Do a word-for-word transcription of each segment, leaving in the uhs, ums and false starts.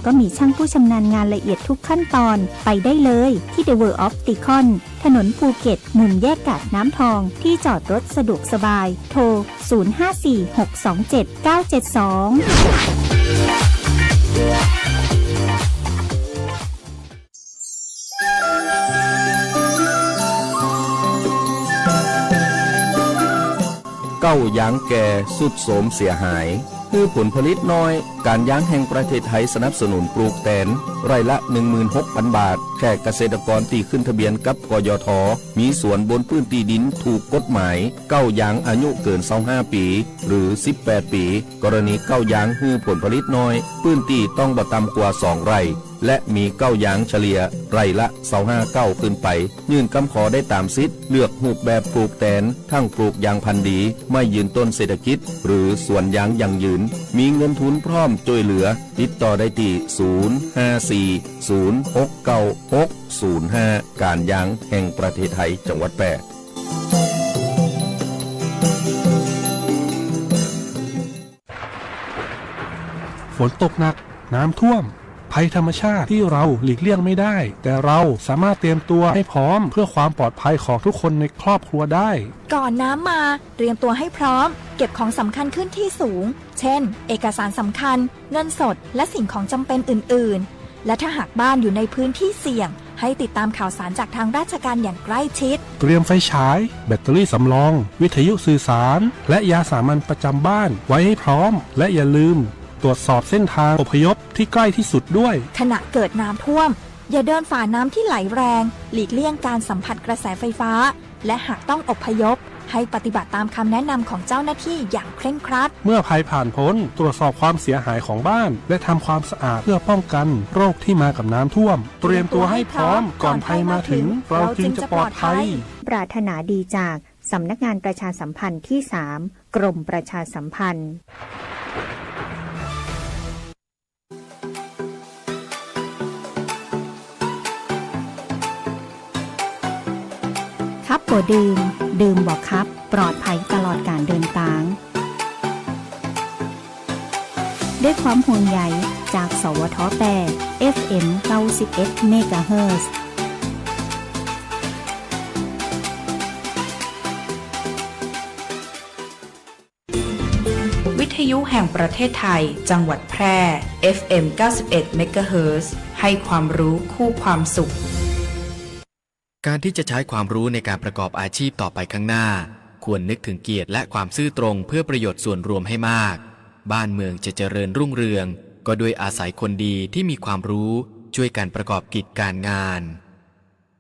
ก็มีช่างผู้ชำนาญงานละเอียดทุกขั้นตอน ไปได้เลยที่ The World of Decon ถนนภูเก็ต มุมแยกกาดน้ำทอง ที่จอดรถสะดวกสบาย โทร ศูนย์ห้าสี่ หกสองเจ็ด เก้าเจ็ดสอง เก๊ายางแก่ทรุดโทรมเสียหาย หื้อผลผลิตน้อย ก๋านยางแห่งประเทศไทยสนับสนุนปลูกแตน ไร่ละ หนึ่งหมื่นหกพันบาท แก่เกษตรกรตี้ขึ้นทะเบียนกับ กยท. มีสวนบนพื้นตี้ดินถูกกฎหมาย เก๊ายางอายุเกิน ซาวห้าปี หรือ สิบแปดปี กรณีเก๊ายางหื้อผลผลิตน้อย พื้นตี้ต้องบ่ต่ำกว่า สองไร่ และมีเก๊ายางเฉลี่ยไร่ละ ซาวห้าเก๊าขึ้นไป ยื่นกำขอได้ต๋ามสิทธิ์ เลือกรูปแบบปลูกแตน ทั้งปลูกยางพันธุ์ดี ไม้ยืนต้นเศรษฐกิจ หรือสวนยางยั่งยืน มีเงินทุนพร้อมจ้วยเหลือ ติดต่อได้ตี้ ศูนย์ห้าสี่ ศูนย์หกเก้า หกศูนย์ห้า ก๋านยางแห่งประเทศไทย จังหวัดแพร่ ฝนตกหนัก น้ำท่วม ภัยธรรมชาติที่เราหลีกเลี่ยงไม่ได้ แต่เราสามารถเตรียมตัวให้พร้อมเพื่อความปลอดภัยของทุกคนในครอบครัวได้ ก่อนน้ำมา เตรียมตัวให้พร้อม เก็บของสำคัญขึ้นที่สูง เช่น เอกสารสำคัญ เงินสด และสิ่งของจำเป็นอื่นๆ และถ้าหากบ้านอยู่ในพื้นที่เสี่ยง ให้ติดตามข่าวสารจากทางราชการอย่างใกล้ชิด เตรียมไฟฉาย แบตเตอรี่สำรอง วิทยุสื่อสาร และยาสามัญประจำบ้านไว้ให้พร้อม และอย่าลืมตรวจสอบเส้นทางอพยพที่ใกล้ที่สุดด้วย ขณะเกิดน้ำท่วม อย่าเดินฝ่าน้ำที่ไหลแรง หลีกเลี่ยงการสัมผัสกระแสไฟฟ้า และหากต้องอพยพ ให้ปฏิบัติตามคำแนะนำของเจ้าหน้าที่อย่างเคร่งครัด เมื่อภัยผ่านพ้น ตรวจสอบความเสียหายของบ้าน และทำความสะอาดเพื่อป้องกันโรคที่มากับน้ำท่วม เตรียมตัวให้พร้อม ก่อนภัยมาถึง เราจึงจะปลอดภัย ปรารถนาดีจากสำนักงานประชาสัมพันธ์ที่สาม กรมประชาสัมพันธ์ ขับบ่ดื่ม ดื่มบ่ขับ ปลอดภัยตลอดการเดินตาง ด้วยความห่วงใยจาก สวท แปด เอฟเอ็ม เก้าสิบเอ็ด เมกะเฮิรตซ์ วิทยุแห่งประเทศไทย จังหวัดแพร่ เอฟเอ็ม เก้าสิบเอ็ด เมกะเฮิรตซ์ ให้ความรู้คู่ความสุข การที่จะใช้ความรู้ในการประกอบอาชีพต่อไปข้างหน้า ควรนึกถึงเกียรติและความซื่อตรงเพื่อประโยชน์ส่วนรวมให้มาก บ้านเมืองจะเจริญรุ่งเรือง ก็ด้วยอาศัยคนดีที่มีความรู้ช่วยกันประกอบกิจการงาน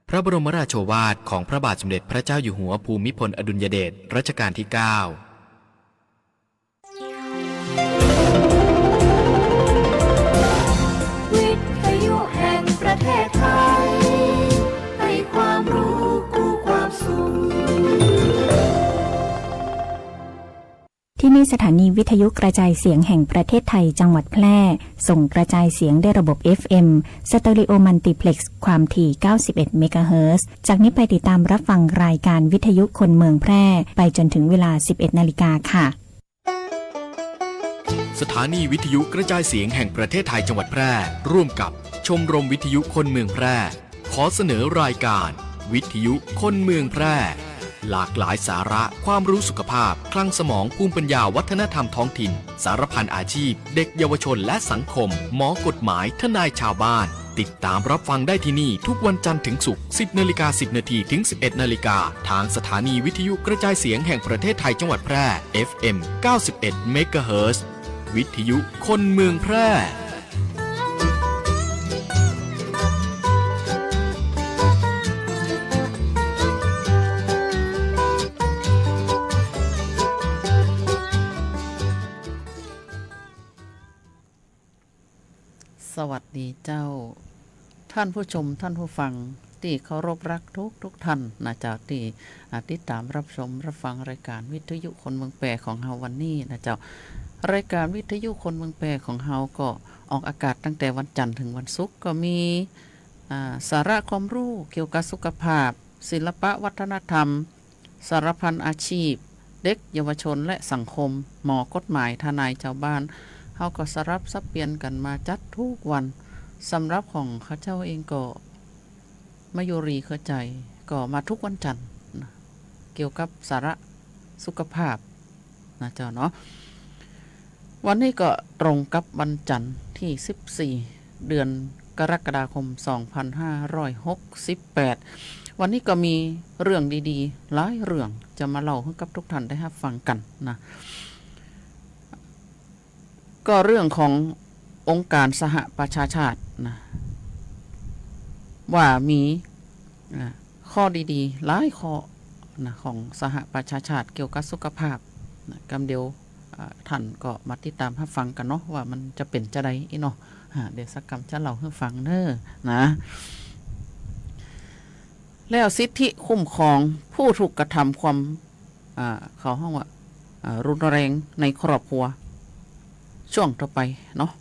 พระบรมราโชวาทของพระบาทสมเด็จพระเจ้าอยู่หัวภูมิพลอดุลยเดชรัชกาลที่เก้า วิทยุแห่งประเทศไทย ให้ความรู้คู่ความสุข ที่นี่สถานีวิทยุกระจายเสียงแห่งประเทศไทยจังหวัดแพร่ ส่งกระจายเสียงด้วยระบบ เอฟเอ็ม สเตอริโอมัลติเพล็กซ์ ความถี่ เก้าสิบเอ็ด เมกะเฮิรตซ์ จากนี้ไปติดตามรับฟังรายการวิทยุคนเมืองแพร่ ไปจนถึงเวลา สิบเอ็ด นาฬิกาค่ะ สถานีวิทยุกระจายเสียงแห่งประเทศไทยจังหวัดแพร่ ร่วมกับชมรมวิทยุคนเมืองแพร่ ขอเสนอรายการวิทยุคนเมืองแพร่ หลากหลายสาระ ความรู้สุขภาพ คลังสมอง ภูมิปัญญา วัฒนธรรมท้องถิ่น สารพันอาชีพ เด็กเยาวชนและสังคม หมอ กฎหมาย ทนายชาวบ้าน ติดตามรับฟังได้ที่นี่ทุกวันจันทร์ถึงศุกร์ สิบ นาฬิกา สิบ นาทีถึง สิบเอ็ด นาฬิกา ทางสถานีวิทยุกระจายเสียงแห่งประเทศไทยจังหวัดแพร่ เอฟเอ็ม เก้าสิบเอ็ด เมกะเฮิรตซ์ วิทยุคนเมืองแพร่ สวัสดีเจ้า ท่านผู้ชม ท่านผู้ฟังตี้เคารพรักทุกทุกท่านนะเจ้า ตี้ อ่า ติดตามรับชมรับฟังรายการวิทยุคนเมืองแพร่ของเฮาวันนี้นะเจ้า รายการวิทยุคนเมืองแพร่ของเฮาก็ออกอากาศตั้งแต่วันจันทร์ถึงวันศุกร์ ก็มี อ่า สาระความรู้เกี่ยวกับสุขภาพ ศิลปะวัฒนธรรม สารพันอาชีพ เด็กเยาวชนและสังคม หมอ กฎหมาย ทนายชาวบ้าน เฮาก็สลับสับเปลี่ยนกั๋นมาจัดกู้วัน สำหรับของข้าเจ้าเองก็ มายุรีเครือไจ๋ ก็มากู้วันจั๋นทร์นะ เกี่ยวกับสาระสุขภาพนะเจ้าเนาะ วันนี้ก็ตรงกับวันจั๋นทร์ตี้สิบสี่ เดือนกรกฎาคม สองพันห้าร้อยหกสิบแปด วันนี้ก็มีเรื่องดีๆ หลายเรื่องจะมาเล่าหื้อกับกู้ท่านได้ฮับฟังกั๋นนะ ก็เรื่องขององค์ก๋านสหประชาชาตินะ ว่ามี อ่า ข้อดีๆ หลายข้อนะ ของสหประชาชาติเกี่ยวกับสุขภาพนะ กำเดียว อ่า ท่านก็มาติดต๋ามฮับฟังกั๋นเนาะ ว่ามันจะเป๋นจาใดอี้เนาะ อ่า เดี๋ยวสักกำจะเล่าหื้อฟังเน้อนะ แล้วสิทธิคุ้มครองผู้ถูกกระทำความ อ่า เขาฮ้องว่า อ่า รุนแรงในครอบครัว ช่วงต่อไปเนาะ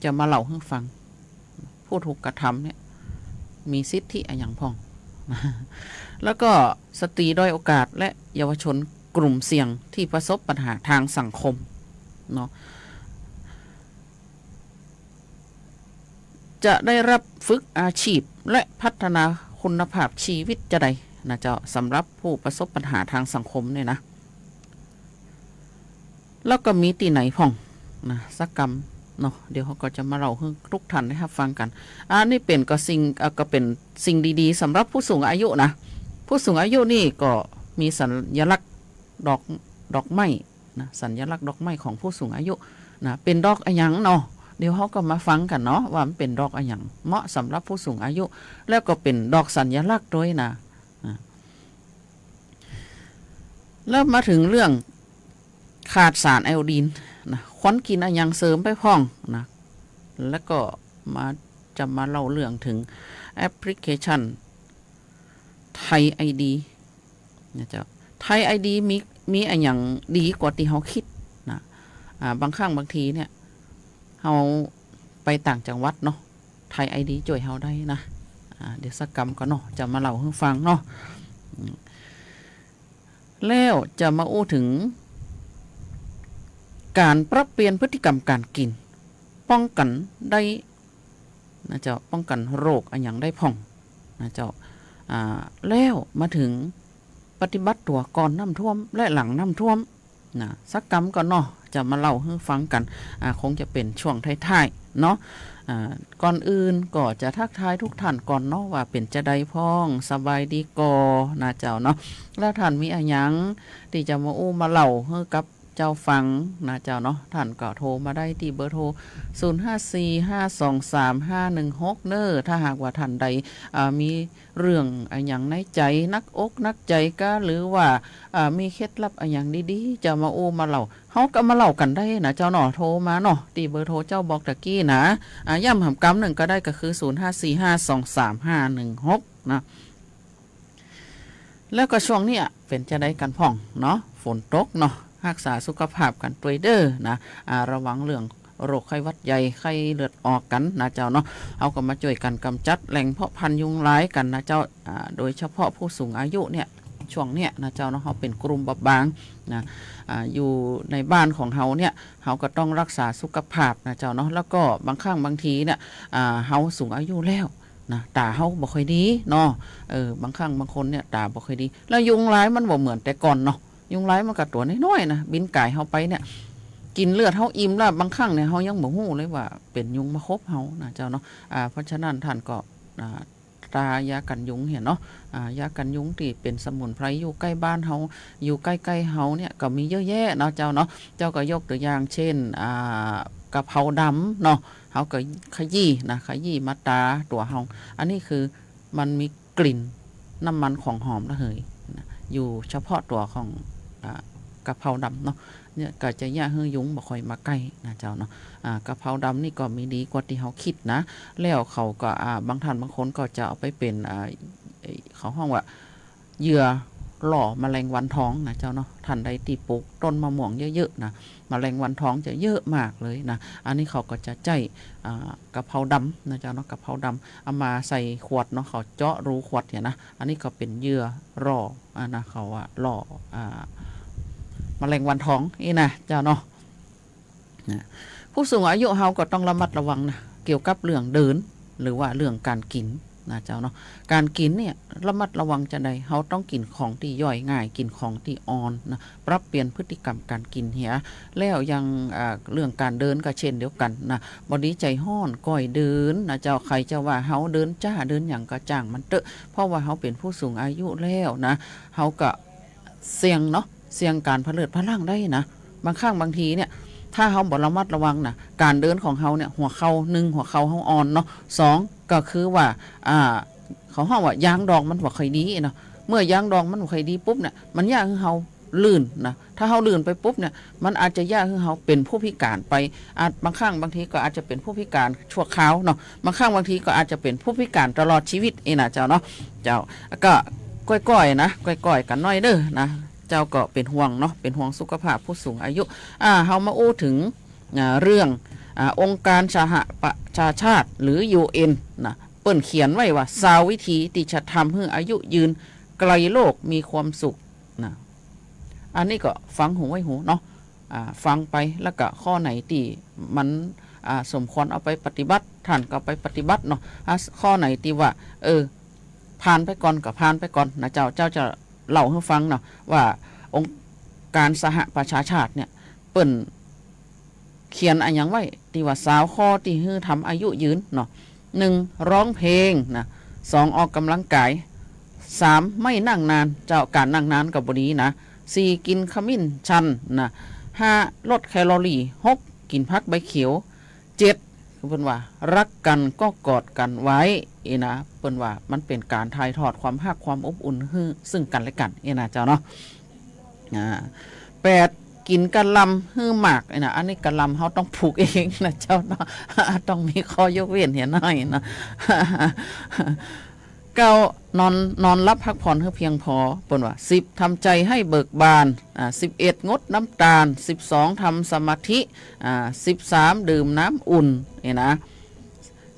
จะมาเล่าหื้อฟัง ผู้ถูกกระทำเนี่ย มีสิทธิอะหยังพ่อง แล้วก็สตรีด้อยโอกาสและเยาวชนกลุ่มเสี่ยงที่ประสบปัญหาทางสังคมเนาะ จะได้รับฝึกอาชีพและพัฒนาคุณภาพชีวิตจาใดนะเจ้า สำหรับผู้ประสบปัญหาทางสังคมเนี่ยนะ แล้วก็มีตี้ไหนพ่องนะ สักกำเนาะ เดี๋ยวเฮาก็จะมาเล่าหื้อกู้ท่านได้ฮับฟังกั๋น อันนี้เป๋นก็สิ่ง เอ่อ ก็เป๋นสิ่งดีๆ สำหรับผู้สูงอายุนะ ผู้สูงอายุนี่ก็มีสัญลักษณ์ดอก ดอกไม้ นะ สัญลักษณ์ดอกไม้ของผู้สูงอายุนะ เป๋นดอกอะหยังเนาะ เดี๋ยวเฮาก็มาฟังกั๋นเนาะ ว่ามันเป๋นดอกอะหยัง เหมาะสำหรับผู้สูงอายุ แล้วก็เป๋นดอกสัญลักษณ์ตวยนะ อ่ะ แล้วมาเถิงเรื่องขาดสารไอโอดีนนะ ควรกิ๋นอะหยังเสริมไปพ่องนะ แล้วก็มา จะมาเล่าเรื่องเถิงแอปพลิเคชันไทยไอดี นะเจ้า ไทยไอดีมี มีอะหยังดีกว่าตี้เฮากึ๊ดนะ อ่า บางครั้งบางทีเนี่ย เฮาไปต่างจังหวัดเนาะ ไทยไอดีจ้วยเฮาได้นะ อ่า เดี๋ยวสักกำก่อนเนาะ จะมาเล่าหื้อฟังเนาะ อืม แล้วจะมาอู้เถิงก๋านปรับเปลี่ยนพฤติกรรมก๋านกิ๋น ป้องกั๋นได้ นะเจ้า ป้องกั๋นโรคอะหยังได้พ่อง นะเจ้า อ่า แล้วมาเถิงปฏิบัติตั๋วก่อนน้ำท่วมและหลังน้ำท่วมนะ สักกำก่อนเนาะ จะมาเล่าหื้อฟังกั๋น อ่า คงจะเป๋นช่วงท้ายๆ เนาะ อ่า ก่อนอื่นก็จะทักทายทุกท่านก่อนเนาะ ว่าเป๋นจาใดพ่อง สบายดีก่อ นะเจ้าเนาะ แล้วท่านมีอะหยังตี้จะมาอู้มาเล่าหื้อกับ เจ้าฟังนะเจ้าเนาะ ท่านก็โทรมาได้ตี้เบอร์โทร ศูนย์ห้าสี่ ห้าสองสาม ห้าหนึ่งหก เน้อ ถ้าหากว่าท่านใด อ่า มีเรื่องอะหยังในใจ๋ หนักอกหนักใจ๋ก้า หรือว่า อ่า มีเคล็ดลับอะหยังดีๆ จะมาอู้มาเล่า เฮาก็มาเล่ากั๋นได้นะเจ้าเนาะ โทรมาเนาะ ตี้เบอร์โทรเจ้าบอกตะกี้นะ อ่า ย้ำหำกำนึ่งก็ได้ ก็คือ ศูนย์ห้าสี่ ห้าสองสาม ห้าหนึ่งหก นะ แล้วก็ช่วงเนี้ยเป๋นจาใดกั๋นพ่องเนาะ ฝนตกเนาะ ฮักษาสุขภาพกั๋นตวยเน้อนะ อ่า ระวังเรื่องโรคไข้หวัดใหญ่ ไข้เลือดออกกั๋นนะเจ้าเนาะ เฮาก็มาจ้วยกั๋นก๋ำจัดแหล่งเพาะพันธุ์ยุงลายกั๋นนะเจ้า อ่า โดยเฉพาะผู้สูงอายุเนี่ย ช่วงเนี้ยนะเจ้าเนาะ เฮาเป๋นกลุ่มบอบบางนะ อ่า อยู่ในบ้านของเฮาเนี่ย เฮาก็ต้องฮักษาสุขภาพนะเจ้าเนาะ แล้วก็บางครั้งบางทีเนี่ย อ่า เฮาสูงอายุแล้ว นะ ต๋าเฮาบ่ค่อยดีเนาะ เออ บางครั้งบางคนเนี่ยต๋าบ่ค่อยดี แล้วยุงลายมันบ่เหมือนแต่ก่อนเนาะ ยุงลายมันก็ตั๋วน้อยๆ นะ บินก๋ายเฮาไปเนี่ย กิ๋นเลือดเฮาอิ่มแล้ว บางครั้งเนี่ยเฮายังบ่ฮู้เลยว่าเป๋นยุงมาขบเฮานะเจ้าเนาะ อ่า เพราะฉะนั้นท่านก็ อ่า ตรายากั๋นยุงเหียเนาะ อ่า ยากั๋นยุงตี้เป๋นสมุนไพรอยู่ใก้บ้านเฮา อยู่ใก้ๆ เฮาเนี่ยก็มีเยอะแยะเนาะเจ้าเนาะ เจ้าก็ยกตั๋วอย่างเจ้น อ่า กะเพราดำเนาะ เฮาก็ขยี้นะ ขยี้มาตาตั๋วเฮา อันนี้คือมันมีกลิ่นน้ำมันของหอมระเหยนะ อยู่เฉพาะตั๋วของ อ่า กะเพราดำเนาะ เนี่ยก็จะเยียะหื้อยุงบ่ค่อยมาใก้นะเจ้าเนาะ อ่า กะเพราดำนี่ก็มีดีกว่าตี้เฮากึ๊ดนะ แล้วเขาก็ อ่า บางท่านบางคนก็จะเอาไปเป๋น อ่า ไอ้ เขาฮ้องว่า เหยื่อล่อแมลงวันทองนะเจ้าเนาะ ท่านใดตี้ปลูกต้นมะม่วงเยอะๆ นะ แมลงวันทองจะเยอะมากเลยนะ อันนี้เขาก็จะใจ๊ อ่า กะเพราดำนะเจ้าเนาะ กะเพราดำ เอามาใส่ขวดเนาะ เขาเจาะรูขวดเหียนะ อันนี้ก็เป๋นเหยื่อล่อ อ่า นะ เขาว่าล่อ อ่า แมลงวันทองอี้นะเจ้าเนาะ นะ ผู้สูงอายุเฮาก็ต้องระมัดระวังนะ เกี่ยวกับเรื่องเดิน หรือว่าเรื่องก๋านกิ๋นนะเจ้าเนาะ ก๋านกิ๋นเนี่ยระมัดระวังจาใด เฮาต้องกิ๋นของตี้ย่อยง่าย กิ๋นของตี้อ่อนนะ ปรับเปลี่ยนพฤติกรรมก๋านกิ๋นเหีย แล้วยัง อ่า เรื่องก๋านเดินก็เช่นเดียวกั๋นนะ บ่ดีใจ๋ฮ้อนก้อยเดินนะเจ้า ใผจะว่าเฮาเดินจ๊าเดินหยังก็จ้างมันเต๊อะ เพราะว่าเฮาเป๋นผู้สูงอายุแล้วนะ เฮาก็เสี่ยงเนาะ เสี่ยงก๋านผะเลิดผะล่างได้นะ บางครั้งบางทีเนี่ย ถ้าเฮาบ่ระมัดระวังนะ ก๋านเดินของเฮาเนี่ย หัวเข่า นึ่ง หัวเข่าเฮาอ่อนเนาะ สอง ก็คือว่า อ่า เขาฮ้องว่ายางดองมันบ่ค่อยดีเนาะ เมื่อยางดองมันบ่ค่อยดีปุ๊บเนี่ย มันเยียะหื้อเฮาลื่นนะ ถ้าเฮาลื่นไปปุ๊บเนี่ย มันอาจจะเยียะหื้อเฮาเป๋นผู้พิก๋านไป อาจ บางครั้งบางทีก็อาจจะเป๋นผู้พิก๋านชั่วคราวเนาะ บางครั้งบางทีก็อาจจะเป๋นผู้พิก๋านตลอดจีวิตอี้นะเจ้าเนาะ เจ้า ก็ก้อยๆ นะ ก้อยๆ กั๋นหน้อยเน่อนะ เจ้าก็เป๋นห่วงเนาะ เป๋นห่วงสุขภาพผู้สูงอายุ อ่า เฮามาอู้เถิง อ่า เรื่อง อ่า องค์การสหประชาชาติ หรือ ยูเอ็น นะ เปิ้นเขียนไว้ว่า ซาววิธีตี้จะทำหื้ออายุยืน ไกลโรค มีความสุข นะ อันนี้ก็ฟังหูไว้หูเนาะ อ่า ฟังไป แล้วก็ข้อไหนตี้มัน อ่า สมควรเอาไปปฏิบัติ ท่านก็ไปปฏิบัติเนาะ อ่า ข้อไหนตี้ว่า เออ ผ่านไปก่อนก็ผ่านไปก่อนนะเจ้า เจ้าจะเล่าหื้อฟังเนาะ ว่าองค์การสหประชาชาติเนี่ย เปิ้น เขียนอะหยังไว้ ตี้ว่าซาวข้อตี้หื้อทำอายุยืนเนาะ หนึ่ง ร้องเพลงนะ สอง ออกก๋ำลังกาย สาม ไม่นั่งนาน เจ้า ก๋านนั่งนานก็บ่ดีนะ สี่ กิ๋นขมิ้นชันนะ ห้า ลดแคลอรี่ หก กิ๋นผักใบเขียว เจ็ด เปิ้นว่า ฮักกั๋นก็กอดกั๋นไว้ อี้นะ เปิ้นว่ามันเป๋นก๋านถ่ายทอดความฮักความอบอุ่นหื้อซึ่งกั๋นและกั๋น อี้นะเจ้าเนาะ อ่า แปด กิ๋นกะหล่ำหื้อมาก อี้นะ อันนี้กะหล่ำเฮาต้องปลูกเองนะเจ้าเนาะ ต้องมีข้อยกเว้นเหียหน้อยเนาะ เก้า นอน นอนหลับพักผ่อนหื้อเพียงพอ เปิ้นว่า สิบ ทำใจ๋หื้อเบิกบาน อ่า สิบเอ็ด งดน้ำตาล สิบสอง ทำสมาธิ อ่า สิบสาม ดื่มน้ำอุ่น อี้นะ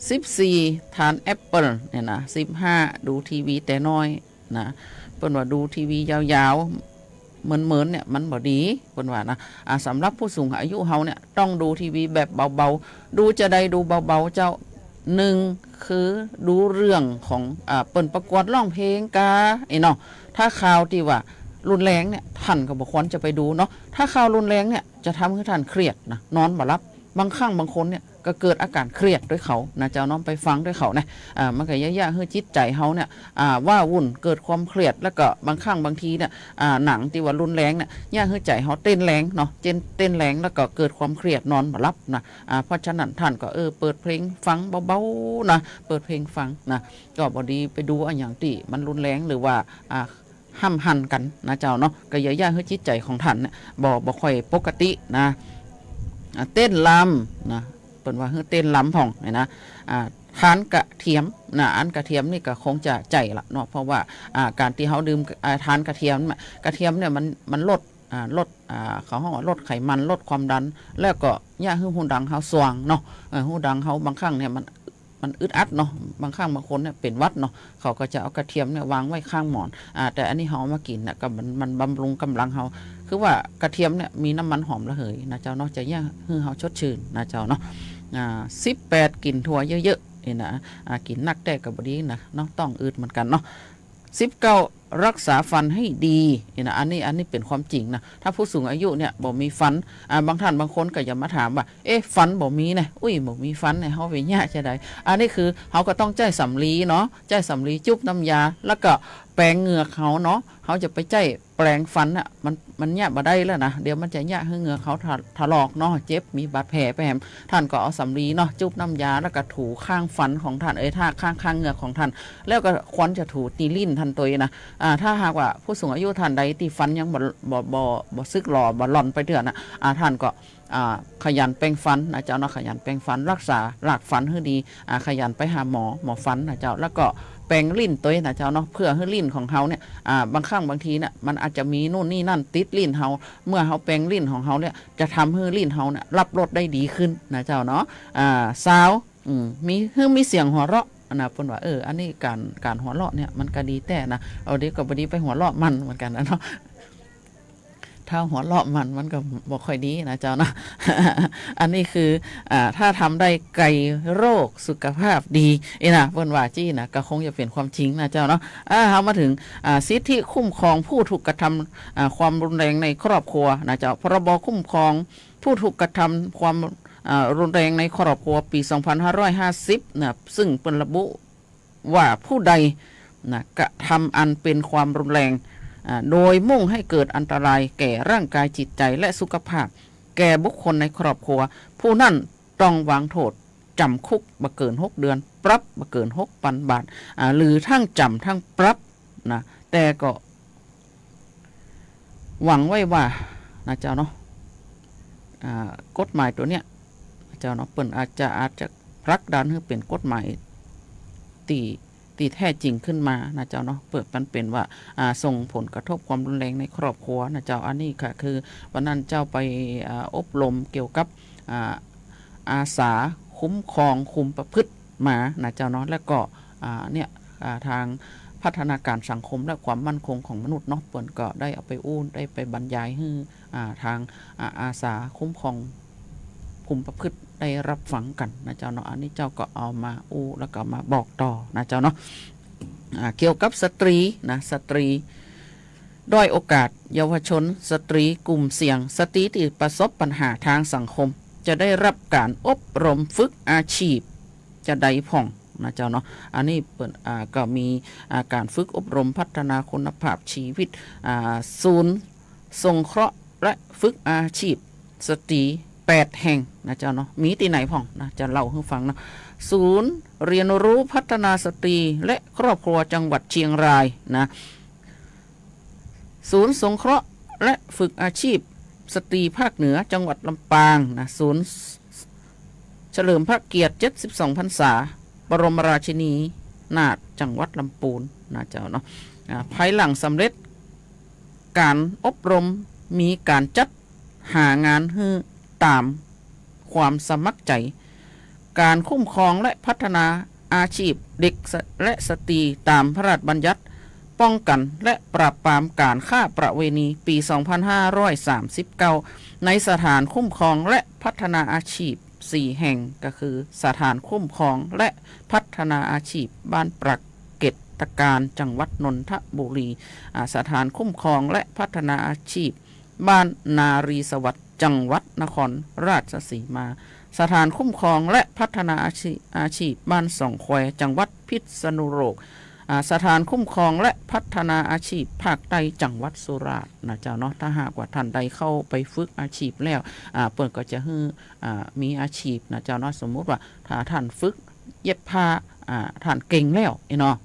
สิบสี่ ทานแอปเปิ้ล อี้นะ สิบห้า ดูทีวีแต่น้อย นะ เปิ้นว่าดูทีวียาวๆ เมินๆ เนี่ยมันบ่ดี เปิ้นว่านะ อ่า สำหรับผู้สูงอายุเฮาเนี่ยต้องดูทีวีแบบเบาๆ ดูจาใดดูเบาๆ เจ้า หนึ่ง คือดูเรื่องของ อ่า เปิ้นประกวดร้องเพลงกา ไอ้เนาะ ถ้าข่าวตี้ว่ารุนแรงเนี่ย ท่านก็บ่ควรจะไปดูเนาะ ถ้าข่าวรุนแรงเนี่ยจะทำหื้อท่านเครียดนะ นอนบ่หลับ บางครั้งบางคนเนี่ยก็เกิดอาก๋านเครียดตวยเขานะเจ้าเนาะ ไปฟังตวยเขานะ อ่า มันก็เยียะหื้อจิตใจ๋เฮาเนี่ย อ่า ว้าวุ่น เกิดความเครียด แล้วก็บางครั้งบางทีเนี่ย อ่า หนังตี้ว่ารุนแรงเนี่ย เยียะหื้อใจ๋เฮาเต้นแรงเนาะ เต้น เต้นแรง แล้วก็เกิดความเครียด นอนบ่หลับนะ อ่า เพราะฉะนั้นท่านก็ เออ เปิดเพลงฟังเบาๆ นะ เปิดเพลงฟังนะ ก็บ่ดีไปดูอะหยังตี้มันรุนแรง หรือว่า อ่า ห้ำหั่นกั๋นนะเจ้าเนาะ ก็เยียะหื้อจิตใจ๋ของท่านเนี่ย บ่ บ่ค่อยปกตินะ อ่า เต้นรำนะ เปิ้นว่าหื้อเต้นรำพ่องเนี่ยนะ อ่า ทานกระเทียมนะ อันกระเทียมนี่ก็คงจะใจ๋ละเนาะ เพราะว่า อ่า ก๋านตี้เฮาดื่ม อ่า ทานกระเทียมน่ะ กระเทียมเนี่ยมัน มันลด อ่า ลด อ่า เขาฮ้องว่าลดไขมัน ลดความดัน แล้วก็เยียะหื้อฮูดังเฮาส่วงเนาะ เออ ฮูดังเฮาบางครั้งเนี่ยมัน มันอึดอัดเนาะ บางครั้งบางคนเนี่ยเป๋นหวัดเนาะ เขาก็จะเอากระเทียมเนี่ยหว่างไว้ข้างหมอน อ่า แต่อันนี้เฮาเอามากิ๋นน่ะ ก็มัน มันบำรุงก๋ำลังเฮา คือว่ากระเทียมเนี่ยมีน้ำมันหอมระเหยนะเจ้าเนาะ จะเยียะหื้อเฮาสดชื่นนะเจ้าเนาะ อ่า สิบแปด กิ๋นถั่วเยอะๆ นี่นะ อ่า กิ๋นนักแต๊ก็บ่ดีนะเนาะ ต๊องอืดเหมือนกั๋นเนาะ สิบเก้า รักษาฟันให้ดี นี่นะ อันนี้ อันนี้เป๋นความจริงนะ ถ้าผู้สูงอายุเนี่ยบ่มีฟัน อ่า บางท่านบางคนก็จะมาถามว่า เอ๊ะ ฟันบ่มีเนี่ย อุ้ย บ่มีฟันเนี่ย เฮาไปเยียะจาใด อันนี้คือเฮาก็ต้องใจ๊สำลีเนาะ ใจ๊สำลีจุ๊บน้ำยา แล้วก็แปรงเหงือกเฮาเนาะ เฮาจะไปใจ๊แปรงฟันน่ะ มัน มันเยียะบ่ได้แล้วนะ เดี๋ยวมันจะเยียะหื้อเหงือกเฮาถะ ถลอกเนาะ เจ็บ มีบาดแผลไปแหม ท่านก็เอาสำลีเนาะ จุ๊บน้ำยา แล้วก็ถูข้างฟันของท่าน เอ้ย ถ้าข้าง ข้างเหงือกของท่าน แล้วก็ควรจะถูตี้ลิ้นท่านตวยนะ อ่า ถ้าหากว่าผู้สูงอายุท่านใดตี้ฟันยังบ่ บ่ บ่ บ่สึกหล่อ บ่หล่อนไปเตื้อนะ อ่า ท่านก็ อ่า ขยันแปรงฟันนะเจ้าเนาะ ขยันแปรงฟัน รักษารากฟันหื้อดี อ่า ขยันไปหาหมอ หมอฟันนะเจ้า แล้วก็แปรงลิ้นตวยนะเจ้าเนาะ เพื่อหื้อลิ้นของเฮาเนี่ย อ่า บางครั้งบางทีเนี่ย มันอาจจะมีนู่นนี่นั่นติดลิ้นเฮา เมื่อเฮาแปรงลิ้นของเฮาเนี่ย จะทำหื้อลิ้นเฮาเนี่ย รับรสได้ดีขึ้นนะเจ้าเนาะ อ่า ซาว อืม มี หื้อมีเสียงหัวเราะนะ เปิ้นว่า เออ อันนี้ก๋าน ก๋านหัวเราะเนี่ย มันก็ดีแต๊นะ เอาดีก็บ่ดีไปหัวเราะมันเหมือนกั๋นนะเนาะ ถ้าหัวเราะมัน มันก็บ่ค่อยดีนะเจ้าเนาะ อันนี้คือ อ่า ถ้าทำได้ไกลโรคสุขภาพดี เอ้ยนะ เปิ้นว่าจี้นะ ก็คงจะเป๋นความจริงนะเจ้าเนาะ อ่า เฮามาเถิง อ่า สิทธิคุ้มครองผู้ถูกกระทำ อ่า ความรุนแรงในครอบครัวนะเจ้า พรบคุ้มครองผู้ถูกกระทำความ อ่า รุนแรงในครอบครัว ปี๋สองพันห้าร้อยห้าสิบนะ ซึ่งเปิ้นระบุ ว่าผู้ใดนะ กระทำอันเป็นความรุนแรง อ่า โดยมุ่งให้เกิดอันตรายแก่ร่างกายจิตใจและสุขภาพ แก่บุคคลในครอบครัว ผู้นั้นต้องวางโทษจ๋ำคุกบ่เกินหกเดือน ปรับบ่เกินหกปันบาท อ่า หรือทั้งจ๋ำทั้งปรับนะ แต่ก็ หวังไว้ว่านะเจ้าเนาะ อ่า กฎหมายตั๋วเนี้ยนะเจ้าเนาะ เปิ้นอาจจะ อาจจะผลักดันหื้อเป๋นกฎหมายตี้ ตี้แท้จริงขึ้นมานะเจ้าเนาะ เปิ้น มันเป๋นว่า อ่า ส่งผลกระทบความรุนแรงในครอบครัวนะเจ้า อันนี้ค่ะ คือวันนั้นเจ้าไป อ่า อบรมเกี่ยวกับ อ่า อาสาคุ้มครองคุมประพฤติมานะเจ้าเนาะ แล้วก็ อ่า เนี่ย อ่า ทางพัฒนาการสังคมและความมั่นคงของมนุษย์เนาะ เปิ้นก็ได้เอาไปอู้ ได้ไปบรรยายหื้อ อ่า ทาง อ่า อาสาคุ้มครองคุมประพฤติได้รับฟังกั๋นนะเจ้าเนาะ อันนี้เจ้าก็เอามาอู้ แล้วก็มาบอกต่อนะเจ้าเนาะ อ่า เกี่ยวกับสตรีนะ สตรีด้อยโอกาส เยาวชน สตรีกลุ่มเสี่ยง สตรีตี้ประสบปัญหาทางสังคม จะได้รับการอบรมฝึกอาชีพ จะใดพ่องนะเจ้าเนาะ อันนี้เปิ้น อ่า ก็มี อ่า การฝึกอบรมพัฒนาคุณภาพชีวิต อ่า ศูนย์สงเคราะห์และฝึกอาชีพสตรีแปดแห่งนะเจ้าเนาะ มีตี้ไหนพ่องนะ จะเล่าหื้อฟังเนาะ ศูนย์เรียนรู้พัฒนาสตรีและครอบครัวจังหวัดเชียงรายนะ ศูนย์สงเคราะห์และฝึกอาชีพสตรีภาคเหนือจังหวัดลำปางนะ ศูนย์เฉลิมพระเกียรติเจ็ดสิบสองพรรษาบรมราชินีนาถจังหวัดลำปูนนะเจ้าเนาะ อ่า ภายหลังสำเร็จการอบรมมีการจัดหางานหื้อต๋ามความสมัครใจ๋ การคุ้มครองและพัฒนาอาชีพเด็กและสตรีต๋ามพระราชบัญญัติป้องกันและปราบปรามการค้าประเวณีปี๋สองพันห้าร้อยสามสิบเก้า ในสถานคุ้มครองและพัฒนาอาชีพสี่แห่ง ก็คือสถานคุ้มครองและพัฒนาอาชีพบ้านปรากเกตการจังหวัดนนทบุรี อ่า สถานคุ้มครองและพัฒนาอาชีพ บ้านนารีสวัสดิ์จังหวัดนครราชสีมา สถานคุ้มครองและพัฒนาอาชีพ อาชีพบ้านสองแควจังหวัดพิษณุโลก อ่า สถานคุ้มครองและพัฒนาอาชีพภาคใต้จังหวัดสุราษฎร์นะเจ้าเนาะ ถ้าหากว่าท่านใดเข้าไปฝึกอาชีพแล้ว อ่า เปิ้นก็จะหื้อ อ่า มีอาชีพนะเจ้าเนาะ สมมุติว่าถ้าท่านฝึกเย็บผ้า อ่า ท่านเก่งแล้วเนาะ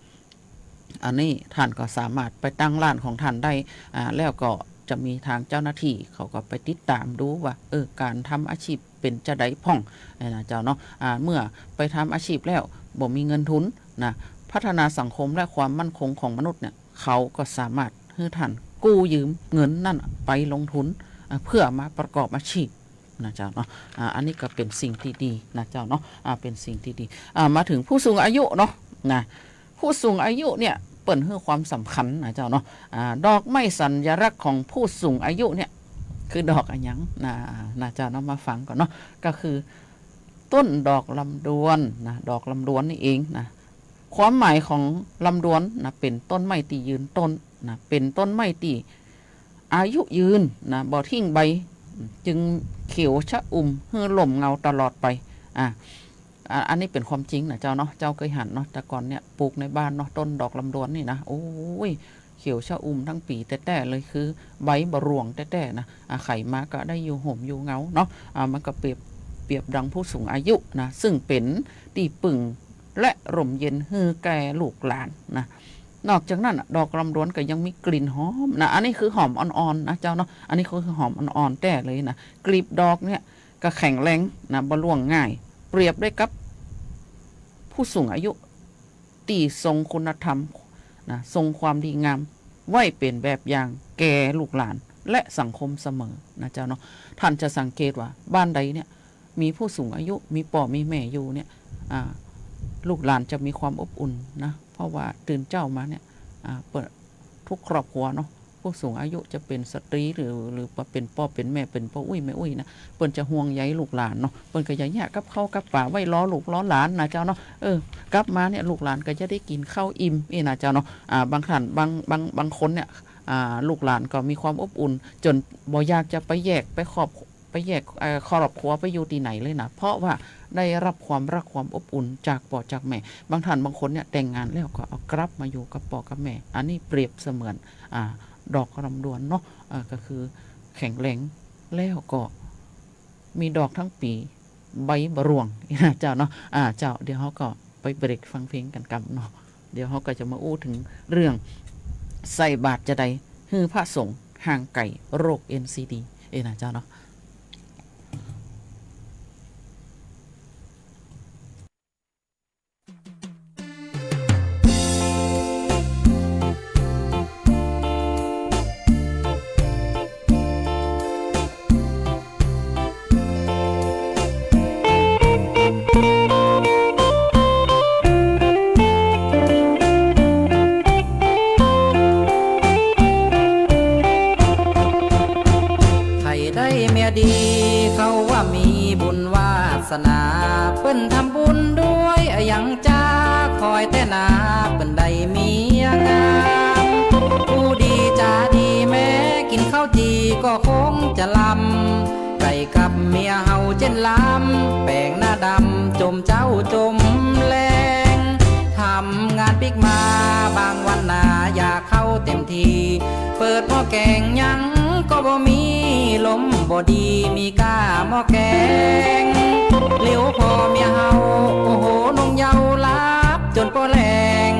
อันนี้ท่านก็สามารถไปตั้งร้านของท่านได้ อ่า แล้วก็จะมีทางเจ้าหน้าตี้เขาก็ไปติดต๋ามดูว่า เออ การทำอาชีพเป๋นจะใดพ่อง นะเจ้าเนาะ อ่า เมื่อไปทำอาชีพแล้วบ่มีเงินทุนนะ พัฒนาสังคมและความมั่นคงของมนุษย์เนี่ย เขาก็สามารถหื้อท่านกู้ยืมเงินนั่นไปลงทุน อ่า เพื่อมาประกอบอาชีพ นะเจ้าเนาะ อ่า อันนี้ก็เป๋นสิ่งตี้ดีนะเจ้าเนาะ อ่า เป๋นสิ่งตี้ดี อ่า มาเถิงผู้สูงอายุเนาะ นะ ผู้สูงอายุเนี่ย เปิ้นหื้อความสำคัญนะเจ้าเนาะ อ่า ดอกไม้สัญลักษณ์ของผู้สูงอายุเนี่ย คือดอกอะหยังนะ นะเจ้าเนาะ มาฟังก่อนเนาะ ก็คือต้นดอกลำดวนนะ ดอกลำดวนนี่เองนะ ความหมายของลำดวนนะ เป๋นต้นไม้ตี้ยืนต้นนะ เป๋นต้นไม้ตี้ อายุยืนนะ บ่ทิ้งใบ จึงเขียวชอุ่มหื้อร่มเงาตลอดไป อ่า อ่า อันนี้เป๋นความจริงนะเจ้าเนาะ เจ้าเกยหันเนาะ แต่ก่อนเนี่ยปลูกในบ้านเนาะ ต้นดอกลำดวนนี่นะ โอ้ย เขียวชอุ่มตึงปี๋แต๊ๆ เลย คือใบบ่ร่วงแต๊ๆ นะ อ่า ใผมาก็ได้อยู่ห่มอยู่เงาเนาะ อ่า มันก็เปรียบ เปรียบดังผู้สูงอายุนะ ซึ่งเป๋นตี้ปึงและร่มเย็นหื้อแก่ลูกหลานนะ นอกจากนั้นน่ะ ดอกลำดวนก็ยังมีกลิ่นหอมนะ อันนี้คือหอมอ่อนๆ นะเจ้าเนาะ อันนี้คือหอมอ่อนๆ แต๊เลยนะ กลีบดอกเนี่ยก็แข็งแรงนะ บ่ร่วงง่าย เปรียบได้กับผู้สูงอายุตี้ทรงคุณธรรมนะ ทรงความดีงาม ไว้เป๋นแบบอย่างแก่ลูกหลานและสังคมเสมอนะเจ้าเนาะ ท่านจะสังเกตว่าบ้านใดเนี่ย มีผู้สูงอายุ มีป้อมีแม่อยู่เนี่ย อ่า ลูกหลานจะมีความอบอุ่นนะ เพราะว่าตื่นเจ๊ามาเนี่ย อ่า เปิ้น ทุกครอบครัวเนาะ ผู้สูงอายุ จะเป๋นสตรี หรือ หรือว่าเป๋นป้อเป๋นแม่ เป๋นป้ออุ๊ยแม่อุ๊ยนะ เปิ้นจะห่วงใยลูกหลานเนาะ เปิ้นก็จะเยียะกับข้าวกับป๋าไว้รอลูกรอหลานนะเจ้าเนาะ เออ กลับมาเนี่ยลูกหลานก็จะได้กิ๋นข้าวอิ่มอี้นะเจ้าเนาะ อ่า บางท่าน บาง บาง บางคนเนี่ย อ่า ลูกหลานก็มีความอบอุ่น จ๋นบ่อยากจะไปแยก ไปครอบ ไปแยก เอ่อ ครอบครัวไปอยู่ตี้ไหนเลยนะ เพราะว่าได้รับความรักความอบอุ่นจากป้อจากแม่ บางท่านบางคนเนี่ยแต่งงานแล้วก็เอากลับมาอยู่กับป้อกับแม่ อันนี้เปรียบเสมือน อ่า ดอกลำดวนเนาะ เอ่อ ก็คือแข็งแรงแล้วก็มีดอกตึงปี๋ ใบบ่ร่วง เจ้าเนาะ อ่า เจ้า เดี๋ยวเฮาก็ไปเบรกฟังเพลงกั๋นก่ำเนาะ เดี๋ยวเฮาก็จะมาอู้เถิงเรื่องใส่บาตรจาใดหื้อพระสงฆ์ห่างไก๋โรค เอ็น ซี ดี เอ้ยนะเจ้าเนาะ ใผได้เมียดี เขาว่ามีบุญวาสนา เปิ้นทำบุญด้วยอะหยังจ้า ขอให้แต่หนาเปิ้นได้เมียงาม ผู้ดีจ๋าดีแม้ กิ๋นข้าวจี่ก็คงจะลำ ใก้กับเมียเฮาเจ้นลำ แป๋งหน้าดำจมเจ๊าจมแลง ทำงานปิ๊กมาบางวันหนา อยากเข้าเต็มที่ เปิดหม้อแก๋งยังก็บ่มี ลมบ่ดีมีก้าหม้อแก๋ง เหลียวผ่อเมียเฮา โอ้โห นุ่งเหย้าหลับจ๋นป้อแลง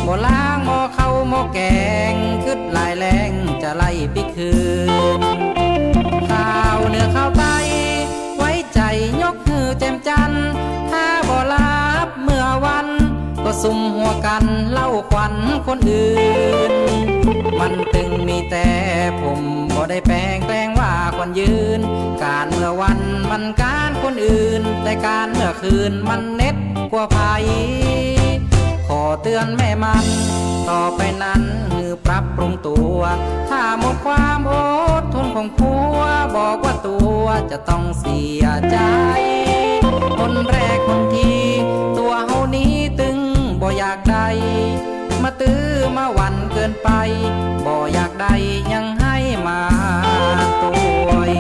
บ่ล้างหม้อข้าวหม้อแก๋ง กึ๊ดหลายแล้งจะไล่ปิ๊กคืน ข่าวเหนือข่าวใต้ ไว้ใจ๋ยกหื้อแจ่มจั้น ถ้าบ่หลับเมื่อวัน ก็สุมหัวกั๋นเล่าขวัญคนอื่น มันตึงมีแต่ผม บ่ได้แป๋งแปลงว่าขวัญยืน ก๋านเมื่อวันมันก๋านคนอื่น แต่ก๋านเมื่อคืนมันเน็ดกว่าใผ ขอเตือนแม่มัน ต่อไปนั้นหื้อปรับปรุงตัว ถ้าหมดความอดทนของผัว บอกว่าตัวจะต้องเสียใจ๋ คนแรกคนที ตัวเฮานี้ตึงบ่อยากได้ มาตื้อมาหวั่นเกินไป บ่อยากได้ยังหื้อมาตวย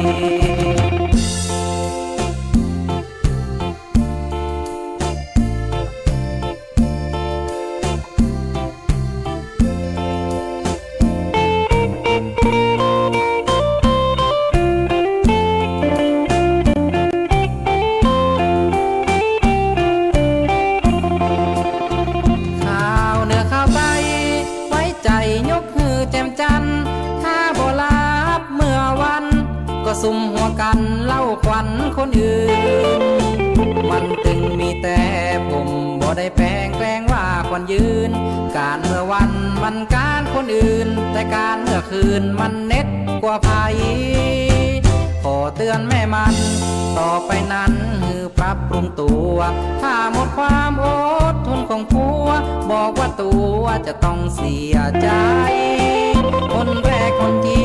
ข่าวเหนือข่าวใต้ ไว้ใจ๋ยกหื้อแจ่มจั้น ถ้าบ่หลับเมื่อวัน ก็สุมหัวกั๋นเล่าขวัญคนอื่น มันตึงมีแต่ผม บ่ได้แป๋งแปลงว่าขวัญยืน ก๋านเมื่อวันมันก๋านคนอื่น แต่ก๋านเมื่อคืนมันเน็ดกว่าใผ ขอเตือนแม่มัน ต่อไปนั้นหื้อปรับปรุงตัว ถ้าหมดความอดทนของผัว บอกว่าตัวจะต้องเสียใจ๋ คนแรกคนที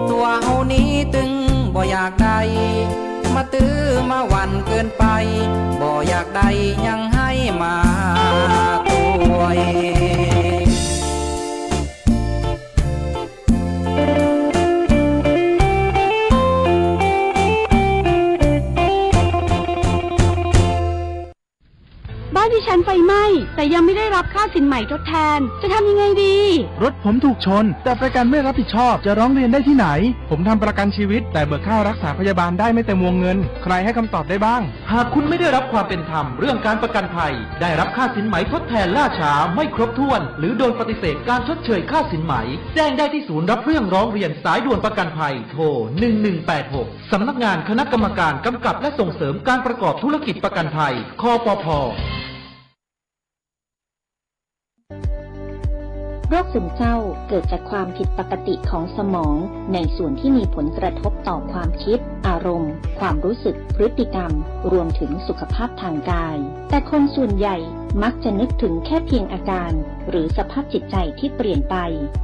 ตัวเฮานี้ตึงบ่อยากได้ มาตื้อมาหวั่นเกินไป บ่อยากได้ยังหื้อมาตวย บ้านดิฉันไฟไหม้ แต่ยังไม่ได้รับค่าสินไหมทดแทน จะทำยังไงดี รถผมถูกชน แต่ประกันไม่รับผิดชอบ จะร้องเรียนได้ที่ไหน ผมทำประกันชีวิต แต่เบิกค่ารักษาพยาบาลได้ไม่เต็มวงเงิน ใครให้คำตอบได้บ้าง หากคุณไม่ได้รับความเป็นธรรมเรื่องการประกันภัย ได้รับค่าสินไหมทดแทนล่าช้า ไม่ครบถ้วน หรือโดนปฏิเสธการชดเชยค่าสินไหม แจ้งได้ที่ศูนย์รับเรื่องร้องเรียนสายด่วนประกันภัย โทร หนึ่งหนึ่งแปดหก สำนักงานคณะกรรมการกำกับและส่งเสริมการประกอบธุรกิจประกันภัย คปภ. บ้ โรคซึมเศร้าเกิดจากความผิดปกติของสมองในส่วนที่มีผลกระทบต่อความคิด อารมณ์ ความรู้สึก พฤติกรรม รวมถึงสุขภาพทางกาย แต่คนส่วนใหญ่มักจะนึกถึงแค่เพียงอาการ หรือสภาพจิตใจที่เปลี่ยนไป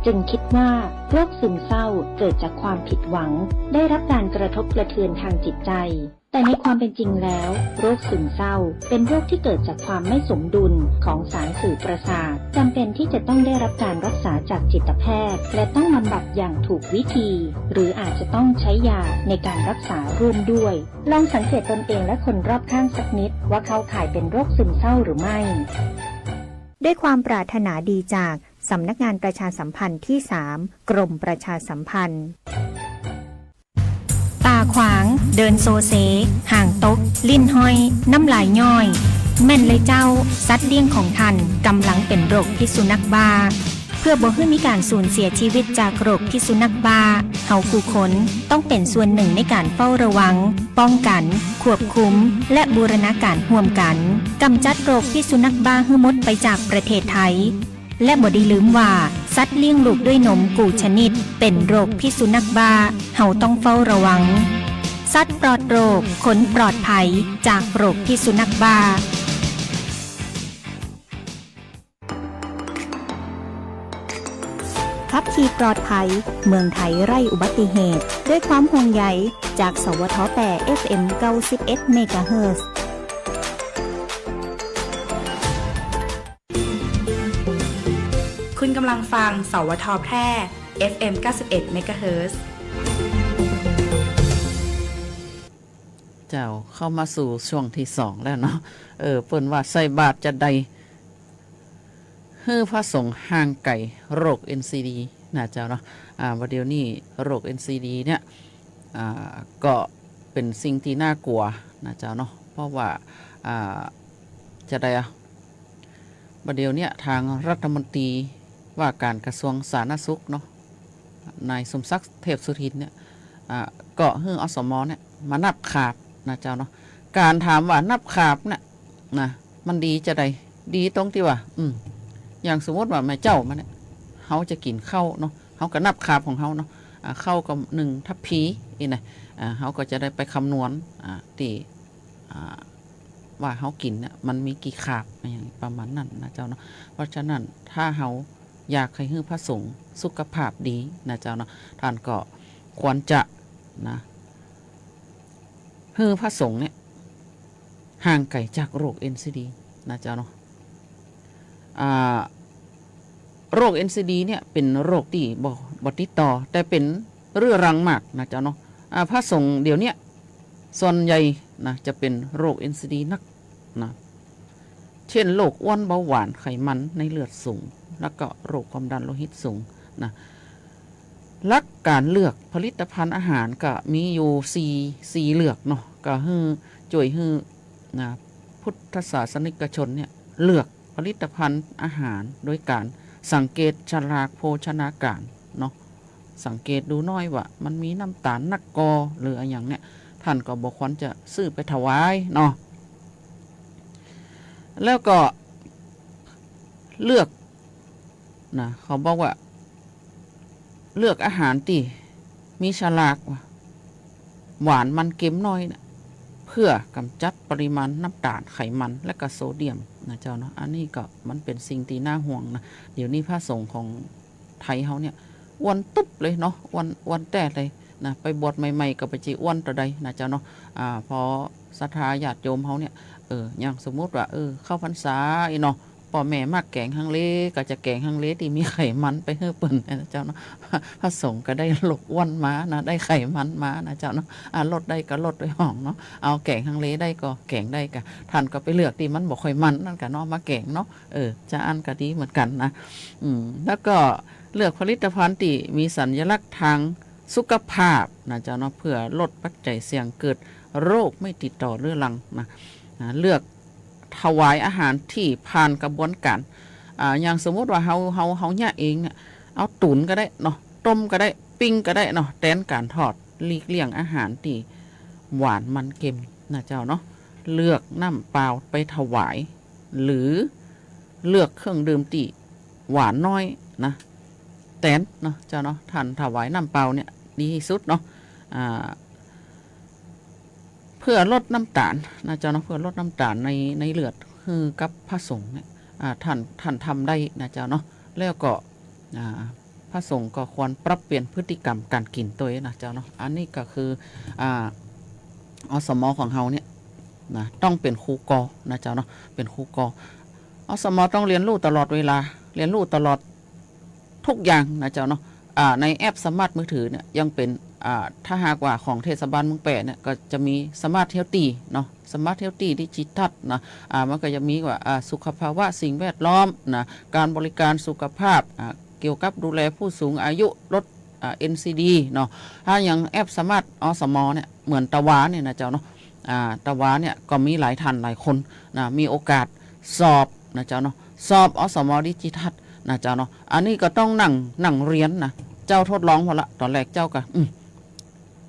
จึงคิดว่าโรคซึมเศร้าเกิดจากความผิดหวัง ได้รับการกระทบกระเทือนทางจิตใจ แต่ในความเป็นจริงแล้ว โรคซึมเศร้าเป็นโรคที่เกิดจากความไม่สมดุลของสารสื่อประสาท จำเป็นที่จะต้องได้รับการรักษาจากจิตแพทย์ และต้องบำบัดอย่างถูกวิธี หรืออาจจะต้องใช้ยาในการรักษาร่วมด้วย ลองสังเกตตนเองและคนรอบข้างสักนิดว่าเข้าข่ายเป็นโรคซึมเศร้าหรือไม่ ด้วยความปรารถนาดีจากสำนักงานประชาสัมพันธ์ที่สาม กรมประชาสัมพันธ์ ต๋าขวาง เดินโซเซ หางตก ลิ้นห้อย น้ำลายย้อย แม่นเลยเจ้า สัตว์เลี้ยงของท่านก่ำลังเป๋นโรคพิษสุนัขบ้า เพื่อบ่หื้อมีก๋านสูญเสียจีวิตจากโรคพิษสุนัขบ้า เฮากู้คนต้องเป๋นส่วนนึ่งในก๋านเฝ้าระวัง ป้องกั๋น ควบคุม และบูรณาก๋ารฮ่วมกั๋น ก๋ำจัดโรคพิษสุนัขบ้าหื้อหมดไปจากประเทศไทย และบ่ดีลืมว่า สัตว์เลี้ยงลูกด้วยนมกู้ชนิดเป๋นโรคพิษสุนัขบ้า เฮาต้องเฝ้าระวัง สัตว์ปลอดโรค คนปลอดภัย จากโรคพิษสุนัขบ้า ขับขี่ปลอดภัย เมืองไทยไร้อุบัติเหตุ ด้วยความห่วงใย จาก สวท แปร่ เอฟเอ็ม เก้าสิบเอ็ด เมกะเฮิรตซ์ คุณกำลังฟัง สวท แพร่ เอฟเอ็ม เก้าสิบเอ็ด เมกะเฮิรตซ์ เจ้า เข้ามาสู่ช่วงตี้สองแล้วเนาะ เออ เปิ้นว่าใส่บาตรจาใด หื้อพระสงฆ์ห่างไก๋โรค เอ็นซีดี นะเจ้าเนาะ อ่า บ่าเดี่ยวนี้โรค เอ็นซีดี เนี่ย อ่า ก็เป๋นสิ่งตี้น่ากลัวนะเจ้าเนาะ เพราะว่า อ่า จาใดอะ บ่าเดี่ยวเนี่ย ตางรัฐมนตรีว่าก๋านกระทรวงสาธารณสุขเนาะ นายสมศักดิ์ เทพสุทินเนี่ย อ่า ก็หื้อ อสม เนี่ย มานับขาบนะเจ้าเนาะ ก๋านถามว่านับขาบเนี่ย นะ มันดีจาใด ดีตรงตี้ว่า อืม อย่างสมมุติว่าแม่เจ้ามาเนี่ย เฮาจะกิ๋นข้าวเนาะ เฮาก็นับขาบของเฮาเนาะ อ่า ข้าวก็นึ่งทัพพีอี้นะ อ่า เฮาก็จะได้ไปคำนวณ อ่า ตี้ อ่า ว่าเฮากิ๋นเนี่ย มันมีกี่ขาบ อะหยังประมาณนั้นนะเจ้าเนาะ เพราะฉะนั้น ถ้าเฮาอยากหื้อพระสงฆ์สุขภาพดีนะเจ้าเนาะ ท่านก็ควรจะนะ หื้อพระสงฆ์เนี่ย ห่างไก๋จากโรค เอ็นซีดี นะเจ้าเนาะ อ่า โรค เอ็นซีดี เนี่ย เป๋นโรคตี้บ่ บ่ติดต่อ แต่เป๋นเรื้อรังมากนะเจ้าเนาะ อ่า พระสงฆ์เดี๋ยวเนี้ย ส่วนใหญ่นะ จะเป๋นโรค เอ็นซีดี นักนะ เจ้นโรคอ้วน เบาหวาน ไขมันในเลือดสูง แล้วก็โรคความดันโลหิตสูงนะ หลักก๋านเลือกผลิตภัณฑ์อาหารก็มีอยู่สี่ สี่เลือกเนาะ ก็หื้อ จ้วยหื้อ นะ พุทธศาสนิกชนเนี่ย เลือกผลิตภัณฑ์อาหารโดยก๋านสังเกตฉลากโภชนาการเนาะ สังเกตดูหน้อยว่ามันมีน้ำต๋าลนักก่อ หรืออะหยังเนี่ย ท่านก็บ่ควรจะซื้อไปถวายเนาะ แล้วก็เลือก นะ เขาบอกว่า เลือกอาหารตี้มีฉลากว่า หวานมันเค็มน้อยนะ เพื่อกำจัดปริมาณน้ำต๋าล ไขมัน และก็โซเดียมนะเจ้าเนาะ อันนี้ก็มันเป๋นสิ่งตี้น่าห่วงนะ เดี๋ยวนี้พระสงฆ์ของไทยเฮาเนี่ย อ้วนตุ๊บเลยเนาะ อ้วน อ้วนแต๊เลยนะ ไปบวชใหม่ๆ ก็บ่าจะอ้วนเต้าใดนะเจ้าเนาะ อ่า พอศรัทธาญาติโยมเฮาเนี่ย เออ อย่างสมมุติว่า เออ เข้าพรรษาอี้เนาะ ป้อแม่มักแก๋งฮังเล ก็จะแก๋งฮังเลตี้มีไขมันไปหื้อเปิ้นนะเจ้าเนาะ พระสงฆ์ก็ได้โรคอ้วนมานะ ได้ไขมันมานะเจ้าเนาะ อ่า ลดได้ก็ลดไปห้องเนาะ เอาแก๋งฮังเลได้ก็แก๋งได้กะ ท่านก็ไปเลือกตี้มันบ่ค่อยมันนั่นกะเนาะ มาแก๋งเนาะ เออ จาอั้นก็ดีเหมือนกั๋นนะ อืม แล้วก็เลือกผลิตภัณฑ์ตี้มีสัญลักษณ์ตางสุขภาพนะเจ้าเนาะ เพื่อลดปัจจัยเสี่ยงเกิดโรคไม่ติดต่อเรื้อรังนะ นะ เลือก ถวายอาหารตี้ผ่านกระบวนก๋าน อ่า อย่างสมมุติว่าเฮา เฮา เฮาเยียะเองเนี่ย เอาตุ๋นก็ได้เนาะ ต้มก็ได้ ปิ้งก็ได้เนาะ แตนก๋านทอด หลีกเลี่ยงอาหารตี้หวานมันเค็มนะเจ้าเนาะ เลือกน้ำเปล่าไปถวาย หรือเลือกเครื่องดื่มตี้หวานน้อย นะ แตนเนาะเจ้าเนาะ ต้านถวายน้ำเปล่าเนี่ยดีตี้สุดเนาะ อ่า เปื้อลดน้ำต๋าลนะเจ้าเนาะ เปื้อลดน้ำต๋าลใน ในเลือดหื้อกับพระสงฆ์เนี่ย อ่า ต้าน ต้านทำได้นะเจ้าเนาะ แล้วก็ อ่า พระสงฆ์ก็ควรปรับเปลี่ยนพฤติกรรมก๋านกิ๋นตวยนะเจ้าเนาะ อันนี้ก็คือ อ่า อสม ของเฮาเนี่ยนะ ต้องเป๋นครูกอนะเจ้าเนาะ เป๋นครูกอ อสม ต้องเฮียนฮู้ตลอดเวลา เฮียนฮู้ตลอดกู้อย่างนะเจ้าเนาะ อ่า ในแอปสมาร์ทมือถือเนี่ยยังเป๋น อ่า ถ้าหากว่าของเทศบาลเมืองแป้เนี่ยก็จะมีสมาร์ทเฮลตี้เนาะ สมาร์ทเฮลตี้ดิจิทัลนะ อ่า มันก็จะมีว่า อ่า สุขภาวะสิ่งแวดล้อมนะ ก๋านบริก๋านสุขภาพ อ่า เกี่ยวกับดูแลผู้สูงอายุ ลด อ่า เอ็นซีดีเนาะ ถ้าอย่างแอปสมาร์ท อสม เนี่ย เหมือนตะวาเนี่ยนะเจ้าเนาะ อ่า ตะวาเนี่ยก็มีหลายต้านหลายคนนะ มีโอกาสสอบนะเจ้าเนาะ สอบ อสม ดิจิทัลนะเจ้าเนาะ อันนี้ก็ต้องนั่ง นั่งเฮียนนะ เจ้าทดลองพอละ ต๋อนแรกเจ้าก็ อืม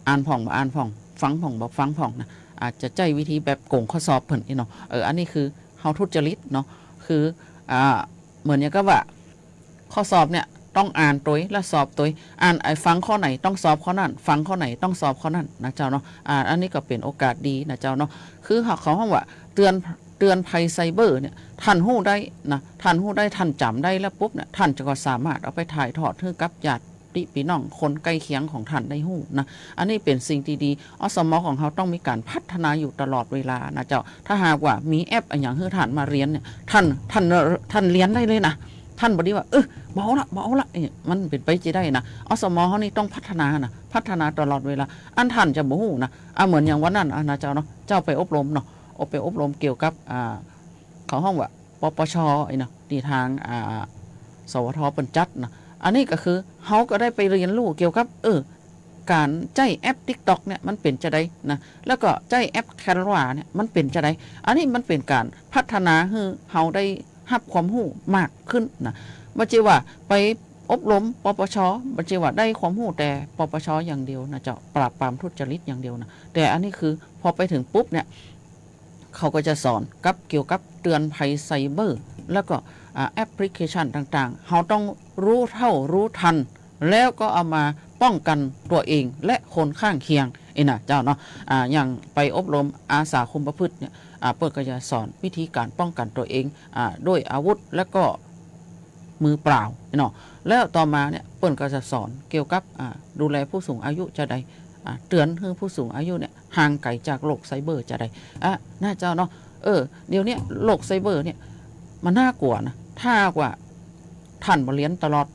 อ่านพ่องบ่อ่านพ่อง ฟังพ่องบ่ฟังพ่องนะ อาจจะใจ๊วิธีแบบโก๋งข้อสอบเปิ้นอี้เนาะ เออ อันนี้คือเฮาทุจริตเนาะ คือ อ่า เหมือนอย่างกับว่า ข้อสอบเนี่ยต้องอ่านตวยและสอบตวย อ่าน ไอ้ฟังข้อไหนต้องสอบข้อนั้น ฟังข้อไหนต้องสอบข้อนั้นนะเจ้าเนาะ อ่า อันนี้ก็เป๋นโอกาสดีนะเจ้าเนาะ คือเขาฮ้องว่าเตือน เตือนภัยไซเบอร์เนี่ย ต้านฮู้ได้นะ ต้านฮู้ได้ ต้านจ๋ำได้แล้วปุ๊บเนี่ย ต้านจะก็สามารถเอาไปถ่ายทอดหื้อกับญาติปี้น้องคนใก้เคียงของต้านได้ฮู้นะ อันนี้เป๋นสิ่งตี้ดี อสม ของเฮาต้องมีก๋านพัฒนาอยู่ตลอดเวลานะเจ้า ถ้าหากว่ามีแอปอะหยังหื้อต้านมาเฮียนเนี่ย ต้าน ต้าน ต้านเฮียนได้เลยนะ ต้านบ่ดีว่า เออ บ่เอาละ บ่เอาละ เอ๊ะ มันเป๋นไปจะได้นะ อสม เฮานี่ต้องพัฒนานะ พัฒนาตลอดเวลา อันต้านจะบ่ฮู้นะ อ่ะ เหมือนอย่างวันนั้นอะนะเจ้าเนาะ เจ้าไปอบรมเนาะ อบ ไปอบรมเกี่ยวกับ อ่า เขาฮ้องว่า ปปช ไอ้เนาะ ตี้ตาง อ่า สวท เปิ้นจัดนะ อันนี้ก็คือเฮาก็ได้ไปเฮียนฮู้เกี่ยวกับ เออ ก๋านใจ๊แอปติ๊กต็อกเนี่ยมันเป๋นจะใดนะ แล้วก็ใจ๊แอปแคนวาเนี่ยมันเป๋นจะใด อันนี้มันเป๋นก๋านพัฒนาหื้อเฮาได้ฮับความฮู้มากขึ้นนะ บ่ใจ้ว่าไปอบรม ปปช บ่ใจ้ว่าได้ความฮู้แต่ ปปช อย่างเดียวนะเจ้า ปราบปรามทุจริตอย่างเดียวนะ แต่อันนี้คือพอไปเถิงปุ๊บเนี่ย เขาก็จะสอนกับเกี่ยวกับเตือนภัยไซเบอร์ แล้วก็ อ่า แอปพลิเคชันต่างๆ เฮาต้องฮู้เท่าฮู้ทัน แล้วก็เอามาป้องกันตั๋วเองและคนข้างเคียง อี้นะเจ้าเนาะ อ่า อย่างไปอบรมอาสาคุมประพฤติเนี่ย อ่า เปิ้นก็จะสอนวิธีก๋านป้องกันตั๋วเอง อ่า ด้วยอาวุธและก็มือเปล่าเนาะ แล้วต่อมาเนี่ยเปิ้นก็จะสอนเกี่ยวกับ อ่า ดูแลผู้สูงอายุจะใด อ่า เตือนหื้อผู้สูงอายุเนี่ย ห่างไก๋จากโลกไซเบอร์จะใด อ่ะ นะเจ้าเนาะ เออ เดี๋ยวเนี้ยโลกไซเบอร์เนี่ย มันน่ากลัวนะ ถ้าหากว่าต้านบ่เฮียนตลอด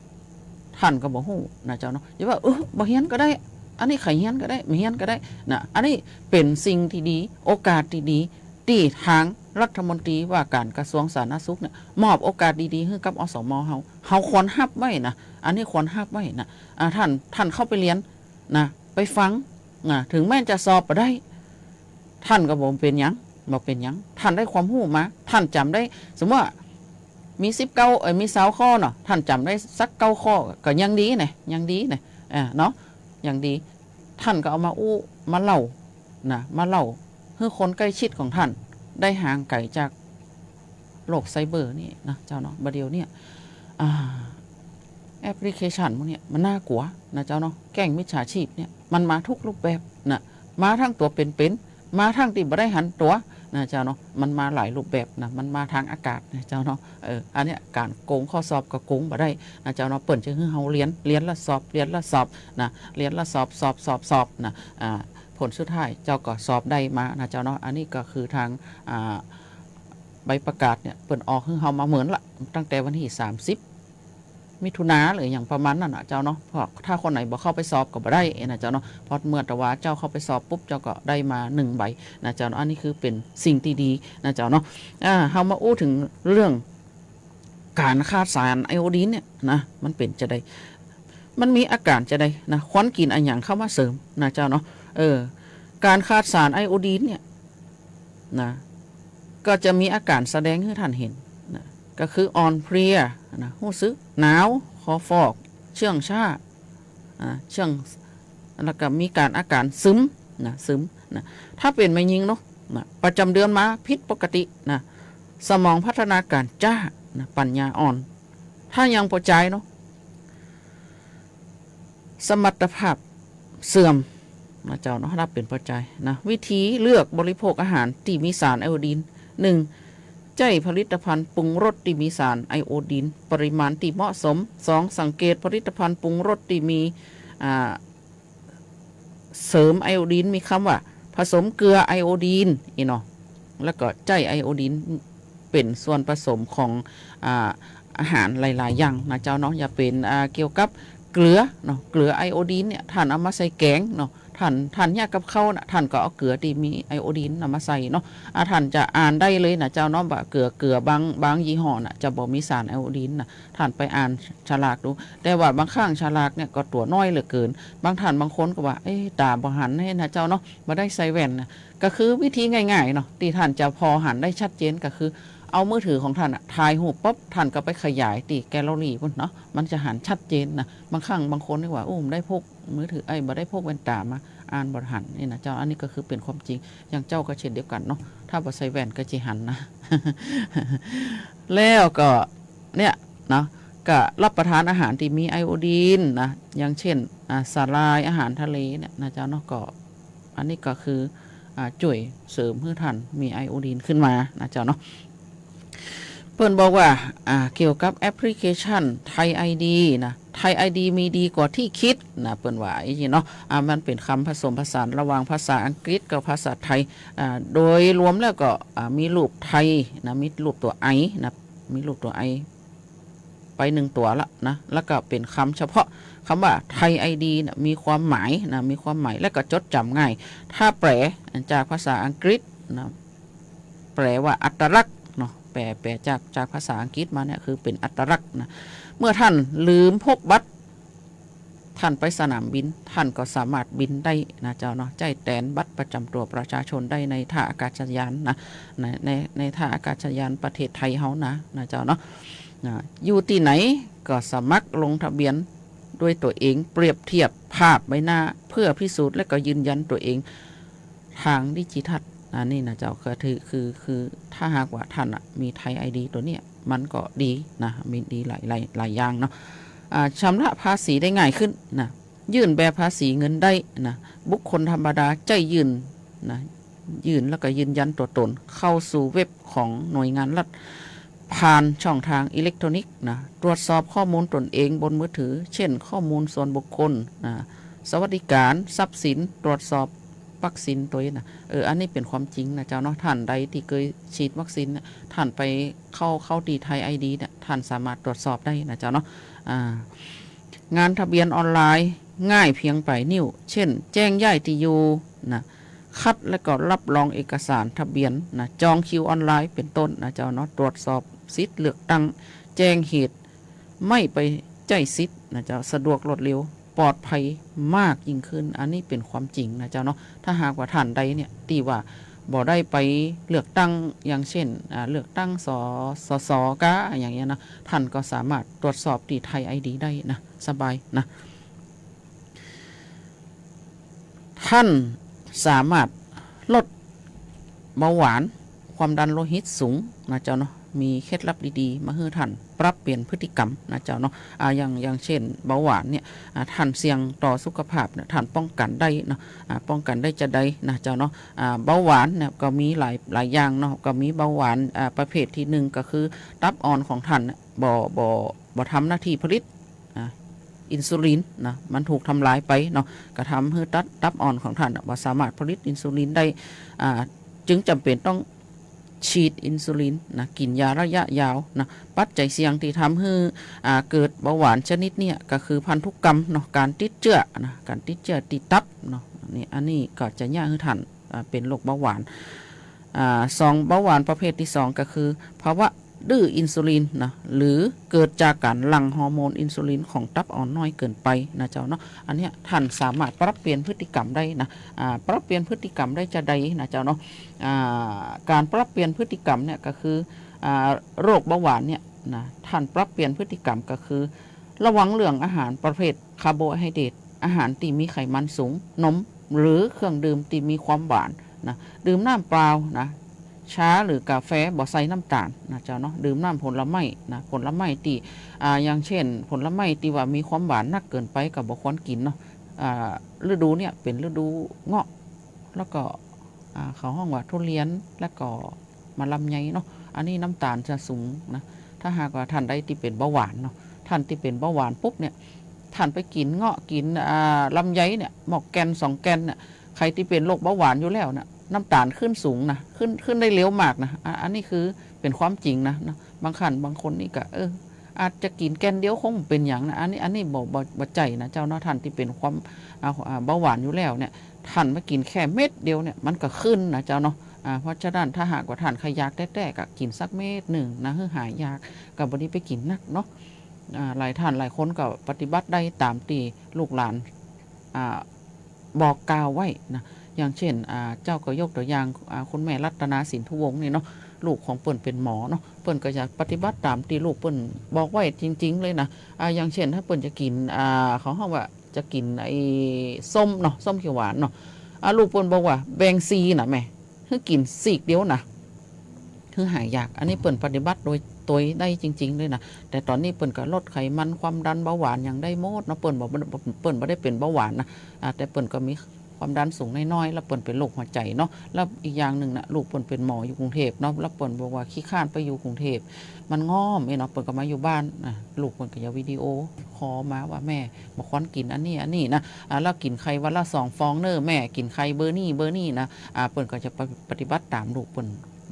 ต้านก็บ่ฮู้นะเจ้าเนาะ อย่าว่า เออ บ่เฮียนก็ได้ อันนี้ใค่เฮียนก็ได้ บ่เฮียนก็ได้นะ อันนี้เป๋นสิ่งตี้ดี โอกาสตี้ดี ตี้ตางรัฐมนตรีว่าก๋านกระทรวงสาธารณสุขเนี่ย มอบโอกาสดีๆ หื้อกับ อสม เฮา เฮาควรฮับไว้นะ อันนี้ควรฮับไว้นะ อ่า ต้าน ต้านเข้าไปเฮียน นะ ไปฟัง นะ เถิงแม้จะสอบบ่ได้ ต้านก็บ่เป๋นหยัง บ่เป๋นหยัง ต้านได้ความฮู้มา ต้านจ๋ำได้ สมมุติว่ามีสิบเก้า เอ่อ มีซาวข้อเนาะ ต้านจ๋ำได้สักเก้าข้อก็ยังดีนะ ยังดีนะ อ่า เนาะ ยังดี ต้านก็เอามาอู้ มาเล่า นะ มาเล่าหื้อคนใก้ชิดของต้านได้ห่างไก๋จาก โลกไซเบอร์นี่นะเจ้าเนาะ บ่าเดี่ยวเนี่ย อ่า แอปพลิเคชันพวกเนี่ยมันน่ากลัวนะเจ้าเนาะ แก๊งมิจฉาชีพเนี่ยมันมาทุกรูปแบบนะ มาตังตั๋วเป๋นๆ มาตังตี้บ่ได้หันตั๋วนะเจ้าเนาะ มันมาหลายรูปแบบนะ มันมาตางอากาศนะเจ้าเนาะ เออ อันเนี้ยก๋านโก๋งข้อสอบก็โก๋งบ่ได้นะเจ้าเนาะ เปิ้นจะหื้อเฮาเฮียน เฮียนแล้วสอบ เฮียนแล้วสอบนะ เฮียนแล้วสอบ สอบ สอบ สอบนะ อ่า ผลสุดท้ายเจ้าก็สอบได้มานะเจ้าเนาะ อันนี้ก็คือตาง อ่า ใบประกาศเนี่ยเปิ้นออกหื้อเฮามาเหมือนละ ตั้งแต่วันตี้สามสิบมิถุนาหรืออย่างประมาณนั้นนะเจ้าเนาะ เพราะถ้าคนไหนบ่เข้าไปสอบก็บ่ได้นะเจ้าเนาะ เพราะเมื่อตะวาเจ้าเข้าไปสอบปุ๊บเจ้าก็ได้มาหนึ่งใบนะเจ้าเนาะ อันนี้คือเป๋นสิ่งตี้ดีนะเจ้าเนาะ อ่า เฮามาอู้เถิงเรื่องก๋านขาดสารไอโอดีนเนี่ยนะ มันเป๋นจะใด มันมีอาก๋านจะใดนะ ควรกิ๋นอะหยังเข้ามาเสริมนะเจ้าเนาะ เออ ก๋านขาดสารไอโอดีนเนี่ย นะ ก็จะมีอาก๋านแสดงหื้อต้านเห็นนะ ก็คืออ่อนเพลียนะ ฮู้สึกหนาว คอฟอก เชื่องช้า อ่า เชื่อง แล้วก็มีก๋านอาก๋านซึมนะ ซึมนะ ถ้าเป๋นแม่ญิงเนาะนะ ประจ๋ำเดือนมาผิดปกตินะ สมองพัฒนาก๋ารจ๊านะ ปัญญาอ่อน ถ้ายังป้อจายเนาะ สมรรถภาพเสื่อมนะเจ้าเนาะ นับเป๋นปัจจัยนะ วิธีเลือกบริโภคอาหารตี้มีสารไอโอดีน หนึ่ง ใจ๊ผลิตภัณฑ์ปรุงรสตี้มีสารไอโอดีน ปริมาณตี้เหมาะสม สอง สังเกตผลิตภัณฑ์ปรุงรสตี้มี อ่า เสริมไอโอดีน มีกำว่าผสมเกลือไอโอดีน อี้เนาะ แล้วก็ใจ๊ไอโอดีนเป๋นส่วนผสมของ อ่า อาหารหลายๆ อย่างนะเจ้าเนาะ อย่าเป๋น อ่า เกี่ยวกับเกลือเนาะ เกลือไอโอดีนเนี่ย ท่านเอามาใส่แก๋งเนาะ ท่าน ท่านเยียะกับข้าวน่ะ ท่านก็เอาเกลือตี้มีไอโอดีนน่ะมาใส่เนาะ อ่า ท่านจะอ่านได้เลยนะเจ้าเนาะ ว่าเกลือ เกลือบาง บางยี่ห้อน่ะ จะบ่มีสารไอโอดีนน่ะ ท่านไปอ่านฉลากดู แต่ว่าบางครั้งฉลากเนี่ยก็ตั๋วน้อยเหลือเกิน บางท่านบางคนก็ว่า เอ๊ะ ต๋าบ่หันเน่นะเจ้าเนาะ บ่ได้ใส่แว่นนะ ก็คือวิธีง่ายๆ เนาะ ตี้ท่านจะผ่อหันได้ชัดเจนก็คือ เอามือถือของท่านน่ะ ถ่ายรูปปุ๊บ ท่านก็ไปขยายตี้แกลเลอรี่ปู๊นเนาะ มันจะหันชัดเจนนะ บางครั้งบางคนนี่ว่า อู้ บ่ได้พกมือถือ เอ้ย บ่ได้พกแว่นต๋ามา อ่านบ่หันนี่นะเจ้า อันนี้ก็คือเป๋นความจริง อย่างเจ้าก็เช่นเดียวกั๋นเนาะ ถ้าบ่ใส่แว่นก็จะหันนะ แล้วก็เนี่ยเนาะ ก็รับประทานอาหารตี้มีไอโอดีนนะ อย่างเช่น อ่า สาหร่าย อาหารทะเลเนี่ยนะเจ้าเนาะ ก็ อันนี้ก็คือ อ่า จ้วยเสริมหื้อท่านมีไอโอดีนขึ้นมานะเจ้าเนาะ เปิ้นบอกว่า อ่า เกี่ยวกับแอปพลิเคชันไทยไอดีนะ ไทยไอดีมีดีกว่าตี้คิดนะ เปิ้นว่าอี้เนาะ อ่า มันเป๋นกำผสมผสานระหว่างภาษาอังกฤษกับภาษาไทย อ่า โดยรวมแล้วก็ อ่า มีรูปไทยนะ มีรูปตั๋วไอนะ มีรูปตั๋วไอ ไปหนึ่งตั๋วละนะ แล้วก็เป๋นกำเฉพาะ กำว่าไทยไอดีนะ มีความหมายนะ มีความหมาย แล้วก็จดจ๋ำง่าย ถ้าแปลจากภาษาอังกฤษนะ แปลว่าอัตลักษณ์เนาะ แปล แปลจาก จากภาษาอังกฤษมาเนี่ย คือเป๋นอัตลักษณ์นะ เมื่อท่านลืมพกบัตร ท่านไปสนามบิน ท่านก็สามารถบินได้นะเจ้าเนาะ ใจ๊แตนบัตรประจ๋ำตั๋วประชาชนได้ในท่าอากาศยานนะ ใน ใน ในท่าอากาศยานประเทศไทยเฮานะ นะเจ้าเนาะ นะ อยู่ตี้ไหนก็สมัครลงทะเบียนด้วยตั๋วเอง เปรียบเทียบภาพใบหน้าเพื่อพิสูจน์และก็ยืนยันตั๋วเองทางดิจิทัล อันนี้นะเจ้า คือ คือ คือ คือ ถ้าหากว่าท่านน่ะมีไทยไอดีตั๋วเนี้ย มันก็ดีนะ มีดีหลาย หลาย หลายอย่างเนาะ อ่า ชำระภาษีได้ง่ายขึ้นนะ ยื่นแบบภาษีเงินได้นะ บุคคลธรรมดาใจ๊ยื่นนะ ยื่นแล้วก็ยืนยันตั๋วต๋น เข้าสู่เว็บของหน่วยงานรัฐ ผ่านช่องทางอิเล็กทรอนิกส์นะ ตรวจสอบข้อมูลตนเองบนมือถือ เช่น ข้อมูลส่วนบุคคลนะ สวัสดิการ ทรัพย์สิน ตรวจสอบวัคซีนตวยนะ เออ อันนี้เป๋นความจริงนะเจ้าเนาะ ท่านใดตี้เกยฉีดวัคซีนเนี่ย ท่านไปเข้า เข้าตี้ไทยไอดีเนี่ย ท่านสามารถตรวจสอบได้นะเจ้าเนาะ อ่า งานทะเบียนออนไลน์ง่ายเพียงป๋ายนิ้ว เช่น แจ้งย้ายตี้อยู่นะ คัดและก็รับรองเอกสารทะเบียนนะ จองคิวออนไลน์เป๋นต้นนะเจ้าเนาะ ตรวจสอบสิทธิ์เลือกตั้ง แจ้งเหตุไม่ไปใจ๊สิทธิ์นะเจ้า สะดวกรวดเร็ว ปลอดภัยมากยิ่งขึ้น อันนี้เป๋นความจริงนะเจ้าเนาะ ถ้าหากว่าท่านใดเนี่ย ตี้ว่าบ่ได้ไปเลือกตั้ง อย่างเช่น อ่า เลือกตั้ง ส ส ส กา อย่างเงี้ยนะ ท่านก็สามารถตรวจสอบตี้ไทยไอดีได้นะ สบายนะ ท่านสามารถลดเบาหวาน ความดันโลหิตสูงนะเจ้าเนาะ มีเคล็ดลับดีๆ มาหื้อท่านปรับเปลี่ยนพฤติกรรมนะเจ้าเนาะ อ่า อย่าง อย่างเช่น เบาหวานเนี่ย อ่า ท่านเสี่ยงต่อสุขภาพเนี่ย ท่านป้องกันได้เนาะ อ่า ป้องกันได้จาใดนะเจ้าเนาะ อ่า เบาหวานเนี่ยก็มีหลาย หลายอย่างเนาะ ก็มีเบาหวาน อ่า ประเภทตี้หนึ่งก็คือตับอ่อนของท่านเนี่ย บ่ บ่ บ่ทำหน้าตี้ผลิต อ่า อินซูลินนะ มันถูกทำลายไปเนาะ ก็ทำหื้อตับ ตับอ่อนของท่านน่ะบ่สามารถผลิตอินซูลินได้ อ่า จึงจ๋ำเป๋นต้องฉีดอินซูลินนะ กิ๋นยาระยะยาวนะ ปัจจัยเสี่ยงตี้ทำหื้อ อ่า เกิดเบาหวานชนิดเนี่ยก็คือพันธุกรรมเนาะ ก๋านติดเจื้อนะ ก๋านติดเจื้อตี้ตับเนาะ นี่ อันนี้ก็จะเยียะหื้อท่าน อ่า เป๋นโรคเบาหวาน อ่า สอง เบาหวานประเภทตี้สองก็คือภาวะดื้ออินซูลินนะ หรือเกิดจากก๋านหลั่งฮอร์โมนอินซูลินของตับอ่อนน้อยเกินไปนะเจ้าเนาะ อันเนี้ยท่านสามารถปรับเปลี่ยนพฤติกรรมได้นะ อ่า ปรับเปลี่ยนพฤติกรรมได้จาใดนะเจ้าเนาะ อ่า ก๋านปรับเปลี่ยนพฤติกรรมเนี่ยก็คือ อ่า โรคเบาหวานเนี่ยนะ ท่านปรับเปลี่ยนพฤติกรรมก็คือ ระวังเรื่องอาหารประเภทคาร์โบไฮเดรต อาหารตี้มีไขมันสูง นม หรือเครื่องดื่มตี้มีความหวานนะ ดื่มน้ำเปล่านะ ชาหรือกาแฟบ่ใส่น้ำตาลนะเจ้าเนาะ ดื่มน้ำผลไม้นะ ผลไม้ตี้ อ่า อย่างเช่น ผลไม้ตี้ว่ามีความหวานนักเกินไปก็บ่ควรกิ๋นเนาะ อ่า ฤดูเนี่ยเป๋นฤดูเงาะ แล้วก็ อ่า เขาฮ้องว่าทุเรียน แล้วก็มะลำไยเนาะ อันนี้น้ำตาลจะสูงนะ ถ้าหากว่าท่านใดตี้เป๋นเบาหวานเนาะ ท่านตี้เป๋นเบาหวานปุ๊บเนี่ย ท่านไปกิ๋นเงาะ กิ๋น อ่า ลำไยเนี่ย หมอกแก่นสองแก่นเนี่ย ใผตี้เป๋นโรคเบาหวานอยู่แล้วน่ะ น้ำตาลขึ้นสูงนะ ขึ้น ขึ้นได้เร็วมากนะ อ่ะ อันนี้คือเป๋นความจริงนะ เนาะ บางครั้งบางคนนี่ก็ เออ อาจจะกิ๋นแก่นเดียวคงบ่เป๋นหยังนะ อันนี้ อันนี้บ่ บ่ บ่ใจ้นะเจ้าเนาะ ท่านตี้เป๋นความ อ่า อ่า เบาหวานอยู่แล้วเนี่ย ท่านมากิ๋นแค่เม็ดเดียวเนี่ย มันก็ขึ้นนะเจ้าเนาะ อ่า เพราะฉะนั้นถ้าหากว่าท่านใค่อยากแต๊ๆ ก็กิ๋นสักเม็ดนึ่งนะ หื้อหายอยาก ก็บ่ดีไปกิ๋นนักเนาะ อ่า หลายท่านหลายคนก็ปฏิบัติได้ต๋ามตี้ลูกหลาน อ่า บอกกล่าวไว้นะ อย่างเช่น อ่า เจ้าก็ยกตั๋วอย่าง อ่า คุณแม่รัตนา สินธุวงศ์นี่เนาะ ลูกของเปิ้นเป๋นหมอเนาะ เปิ้นก็จะปฏิบัติต๋ามตี้ลูกเปิ้นบอกไว้จริงๆ เลยนะ อ่า อย่างเช่น ถ้าเปิ้นจะกิ๋น อ่า เขาฮ้องว่าจะกิ๋นไอ้ส้มเนาะ ส้มเขียวหวานเนาะ อ่า ลูกเปิ้นบอกว่าแบ่งซี้น่ะแม่ หื้อกิ๋นซีกเดียวนะ หื้อหายอยาก อันนี้เปิ้นปฏิบัติโดยตวยได้จริงๆ เลยนะ แต่ต๋อนนี้เปิ้นก็ลดไขมัน ความดัน เบาหวานหยังได้หมดเนาะ เปิ้นบ่ เปิ้นบ่ได้เป๋นเบาหวานนะ อ่า แต่เปิ้นก็มีความดันสูงน้อยๆ แล้วเปิ้นเป๋นโรคหัวใจ๋เนาะ แล้วอีกอย่างนึ่งน่ะ ลูกเปิ้นเป๋นหมออยู่กรุงเทพฯเนาะ แล้วเปิ้นบอกว่าขี้คร้านไปอยู่กรุงเทพฯ มันง่อมเนาะ เปิ้นก็มาอยู่บ้าน อ่า ลูกเปิ้นก็จะวิดีโอคอลมาว่าแม่บ่ควรกิ๋นอันนี้ อันนี้นะ อ่า แล้วกิ๋นไข่วันละสองฟองเน่อแม่ กิ๋นไข่เบอร์นี้เบอร์นี้นะ อ่า เปิ้นก็จะปะ- ปฏิบัติต๋ามลูกเปิ้น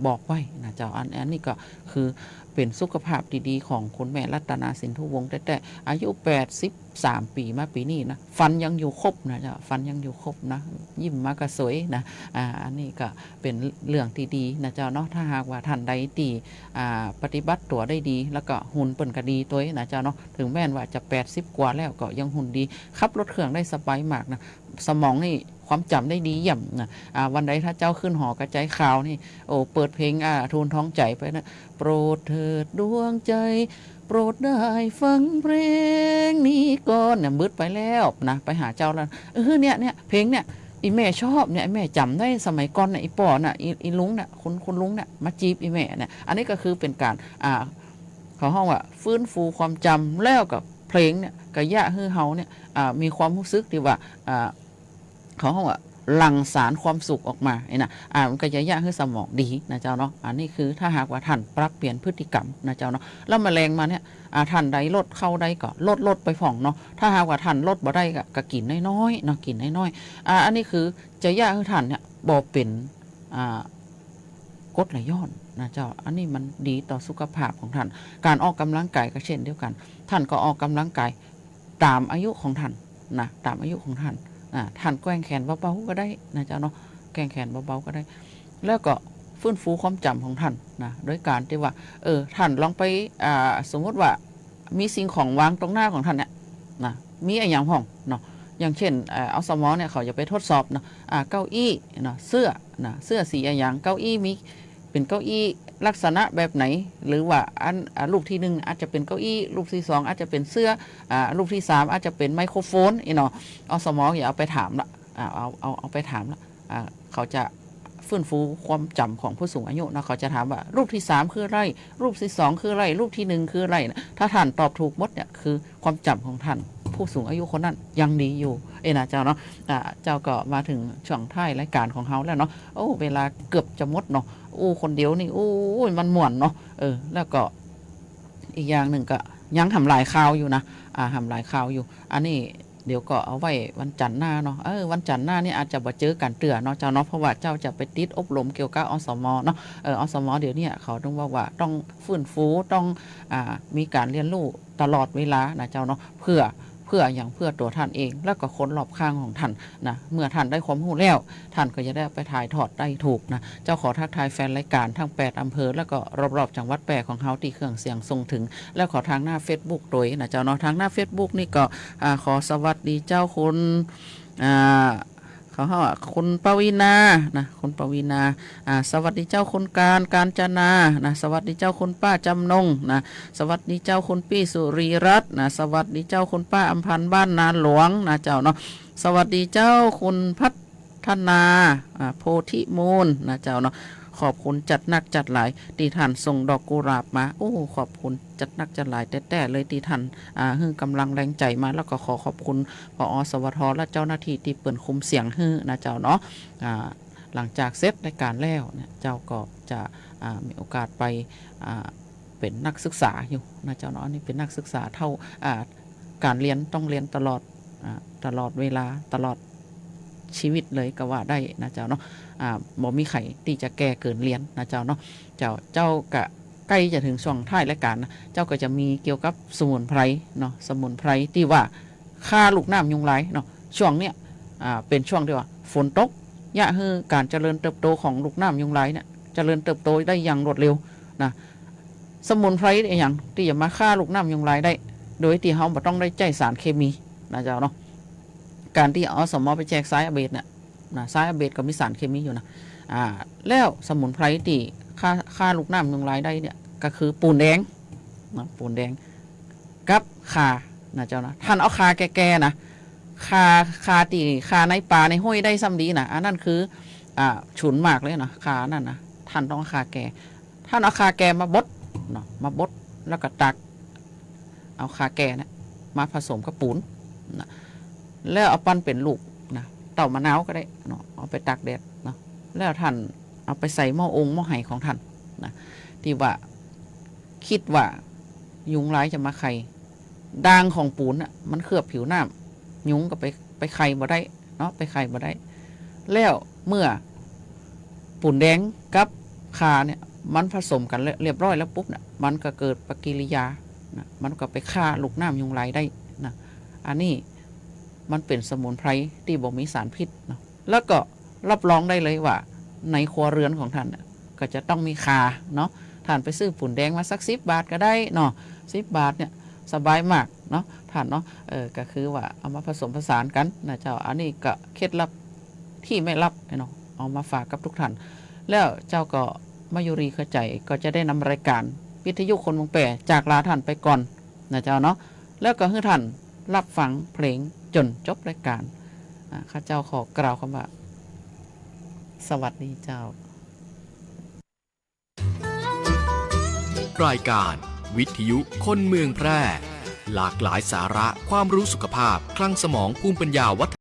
บอกไว้นะเจ้า อัน อันนี้ก็คือเป๋นสุขภาพดีๆ ของคุณแม่รัตนา สินธุวงศ์แต๊ๆ อายุแปดสิบสามปี๋มาปี๋นี้นะ ฟันยังอยู่ครบนะเจ้า ฟันยังอยู่ครบนะ ยิ้มมาก็สวยนะ อ่า อันนี้ก็เป๋นเรื่องตี้ดีนะเจ้าเนาะ ถ้าหากว่าท่านใดตี้ อ่า ปฏิบัติตั๋วได้ดี แล้วก็หุ่นเปิ้นก็ดีตวยนะเจ้าเนาะ ถึงแม้นว่าจะแปดสิบกว่าแล้วก็ยังหุ่นดี ขับรถเครื่องได้สบายมากนะ สมองนี่ความจ๋ำได้ดีเยี่ยมนะ อ่า วันใดถ้าเจ้าขึ้นหอกระจายข่าวนี่ โอ้ เปิดเพลง อ่า ทูลท้องใจ๋ไปนะ โปรดเถิดดวงใจ โปรดได้ฟังเพลงนี้ก่อน เนี่ย บึดไปแล้วนะ ไปหาเจ้าแล้ว เออ เนี่ย เนี่ย เพลงเนี่ย อี่แม่ชอบเนี่ย แม่จ๋ำได้สมัยก่อนน่ะ อี่ป้อน่ะ อี่ อี่ลุงน่ะ คุณ คุณลุงน่ะ มาจีบอี่แม่เนี่ย อันนี้ก็คือเป๋นก๋าน อ่า เขาฮ้องว่าฟื้นฟูความจ๋ำ แล้วก็เพลงเนี่ย ก็เยียะหื้อเฮาเนี่ย อ่า มีความฮู้สึกตี้ว่า อ่า เขาฮ้องว่าหลั่งสารความสุขออกมา ไอ้น่ะ อ่า มันก็จะเยียะหื้อสมองดีนะเจ้าเนาะ อันนี้คือถ้าหากว่าท่านปรับเปลี่ยนพฤติกรรมนะเจ้าเนาะ แล้วแมลงมาเนี่ย อ่า ท่านใดลดเข้าได้ก็ลด ลดไปพ่องเนาะ ถ้าหากว่าท่านลดบ่ได้ก็ ก็กิ๋นน้อยๆ เนาะ กิ๋นน้อยๆ อ่า อันนี้คือจะเยียะหื้อท่านเนี่ยบ่เป๋น อ่า กรดไหลย้อนนะเจ้า อันนี้มันดีต่อสุขภาพของท่าน ก๋านออกก๋ำลังก๋ายก็เช่นเดียวกั๋น ท่านก็ออกก๋ำลังก๋ายต๋ามอายุของท่านนะ ต๋ามอายุของท่าน อ่า ท่านแกว่งแขนเบาๆ ก็ได้นะเจ้าเนาะ แกว่งแขนเบาๆ ก็ได้ แล้วก็ฟื้นฟูความจ๋ำของท่านนะ โดยก๋านตี้ว่า เออ ท่านลองไป อ่า สมมุติว่ามีสิ่งของวางตรงหน้าของท่านเนี่ยนะ มีอะหยังพ่องเนาะ อย่างเช่น เอ่อ อสม เนี่ย เขาจะไปทดสอบเนาะ อ่า เก้าอี้เนาะ เสื้อนะ เสื้อสีอะหยัง เก้าอี้มี เป๋นเก้าอี้ลักษณะแบบไหน หรือว่าอัน อ่า รูปตี้หนึ่งอาจจะเป๋นเก้าอี้ รูปตี้สองอาจจะเป๋นเสื้อ อ่า รูปตี้สามอาจจะเป๋นไมโครโฟน อี้เนาะ อสม อย่าเอาไปถามละ อ่า เอา เอา เอาไปถามละ อ่า เขาจะฟื้นฟูความจ๋ำของผู้สูงอายุเนาะ เขาจะถามว่ารูปตี้สามคืออะไร รูปตี้สองคืออะไร รูปตี้หนึ่งคืออะไรนะ ถ้าท่านตอบถูกหมดเนี่ย คือความจ๋ำของท่าน ผู้สูงอายุคนนั้นยังดีอยู่ เอ้ยนะเจ้าเนาะ อ่า เจ้าก็มาถึงช่วงท้ายรายก๋านของเฮาแล้วเนาะ โอ้ เวลาเกือบจะหมดเนาะ อู้คนเดียวนี่ โอ้ย มันม่วนเนาะ เออ แล้วก็อีกอย่างนึ่งก็ยังหำหลายข่าวอยู่นะ อ่า หำหลายข่าวอยู่ อันนี้เดี๋ยวก็เอาไว้วันจันทร์หน้าเนาะ เออ วันจันทร์หน้านี่อาจจะบ่เจอกั๋นเตื้อเนาะเจ้าเนาะ เพราะว่าเจ้าจะไปติดอบรมเกี่ยวกับ อสม เนาะ เออ อสม เดี๋ยวนี้เขาต้องบอกว่าต้องฟื้นฟู ต้อง อ่า มีก๋านเรียนรู้ตลอดเวลานะเจ้าเนาะ เพื่อ เพื่อหยัง เพื่อตั๋วท่านเอง แล้วก็คนรอบข้างของท่านนะ เมื่อท่านได้ความฮู้แล้ว ท่านก็จะได้ไปถ่ายทอดได้ถูกนะ เจ้าขอทักทายแฟนรายก๋านทั้งแปดอำเภอ แล้วก็รอบๆ จังหวัดแป้ของเฮาตี้เครื่องเสียงส่งถึง แล้วขอตางหน้าเฟซบุ๊กตวยนะเจ้าเนาะ ตางหน้าเฟซบุ๊กนี่ก็ อ่า ขอสวัสดีเจ้าคุณ อ่า เขาฮ้องว่าคุณปวีณานะ คุณปวีณา อ่า สวัสดีเจ้าคุณการ กาญจนานะ สวัสดีเจ้าคุณป้าจำนงนะ สวัสดีเจ้าคุณปี้สุรีรัตน์นะ สวัสดีเจ้าคุณป้าอำพันธ์บ้านนาหลวงนะเจ้าเนาะ สวัสดีเจ้าคุณพัฒนา อ่า โพธิมูลนะเจ้าเนาะ ขอบคุณจัดนักจัดหลายตี้ท่านส่งดอกกุหลาบมา โอ้ ขอบคุณจัดนักจัดหลายแต๊ๆ เลยตี้ท่าน อ่า หื้อก๋ำลังแรงใจ๋มา แล้วก็ขอขอบคุณ ผอ.สวท. และเจ้าหน้าตี้ตี้เปิ้นคุมเสียงหื้อนะเจ้าเนาะ อ่า หลังจากเสร็จรายก๋านแล้วเนี่ย เจ้าก็จะ อ่า มีโอกาสไป อ่า เป๋นนักศึกษาอยู่นะเจ้าเนาะ อันนี้เป๋นนักศึกษาเต้า อ่า ก๋านเฮียนต้องเฮียนตลอด อ่า ตลอดเวลา ตลอดชีวิตเลยก็ว่าได้นะเจ้าเนาะ อ่า บ่มีใผตี้จะแก่เกินเฮียนนะเจ้าเนาะ เจ้า เจ้าก็ใก้จะเถิงช่วงท้ายรายก๋านนะ เจ้าก็จะมีเกี่ยวกับสมุนไพรเนาะ สมุนไพรตี้ว่าฆ่าลูกหนามยุงลายเนาะ ช่วงเนี้ย อ่า เป๋นช่วงตี้ว่าฝนตก เยียะหื้อก๋านเจริญเติบโตของลูกหนามยุงลายเนี่ย เจริญเติบโตได้อย่างรวดเร็วนะ สมุนไพรอะหยังตี้จะมาฆ่าลูกหนามยุงลายได้ โดยตี้เฮาบ่ต้องได้ใจ๊สารเคมีนะเจ้าเนาะ ก๋านตี้ อสม. ไปแจกทรายอเบตเนี่ยนะ ทรายอเบตก็มีสารเคมีอยู่นะ อ่า แล้วสมุนไพรตี้ฆ่า ฆ่าลูกหนามยุงลายได้เนี่ย ก็คือปูนแดงนะ ปูนแดง กับข่านะเจ้านะ ท่านเอาข่าแก่ๆ นะ ข่า ข่าตี้ ข่าในป่าในห้วยได้ซ้ำดีนะ อันนั้นคือ อ่า ฉุนมากเลยนะ ข่านั่นนะ ท่านต้องเอาข่าแก่ ท่านเอาข่าแก่มาบดเนาะ มาบด แล้วก็ตักเอาข่าแก่เนี่ยมาผสมกับปูนนะ แล้วเอาปั้นเป๋นลูกนะ เต้ามะนาวก็ได้เนาะ เอาไปตากแดดเนาะ แล้วท่านเอาไปใส่หม้อองหม้อไหของท่านนะ ตี้ว่า กึ๊ดว่ายุงลายจะมาไข่ ด่างของปูนน่ะ มันเคลือบผิวหนาม ยุงก็ไป ไปไข่บ่ได้เนาะ ไปไข่บ่ได้ แล้วเมื่อปูนแดงกับข่าเนี่ย มันผสมกั๋นเรียบร้อยแล้วปุ๊บเนี่ย มันก็เกิดปฏิกิริยานะ มันก็ไปฆ่าลูกหนามยุงลายได้นะ อันนี้มันเป๋นสมุนไพรตี้บ่มีสารพิษเนาะ แล้วก็รับรองได้เลยว่าในครัวเรือนของท่านน่ะ ก็จะต้องมีข่าเนาะ ท่านไปซื้อปูนแดงมาสักสิบบาทก็ได้เนาะ สิบบาทเนี่ยสบายมากเนาะท่านเนาะ เออ ก็คือว่าเอามาผสมผสานกั๋นนะเจ้า อันนี้ก็เคล็ดลับตี้ไม่ลับเนาะ เอามาฝากกับทุกท่าน แล้วเจ้าก็มายุรีเข้าใจ๋ ก็จะได้นำรายก๋านวิทยุคนเมืองแป้ จากลาท่านไปก่อนนะเจ้าเนาะ แล้วก็หื้อท่านรับฟังเพลงจ๋นจบรายก๋าน อ่า ข้าเจ้าขอกล่าวกำว่า สวัสดีเจ้า รายการวิทยุคนเมืองแพร่ หลากหลายสาระ ความรู้สุขภาพ คลังสมอง ภูมิปัญญาวัฒน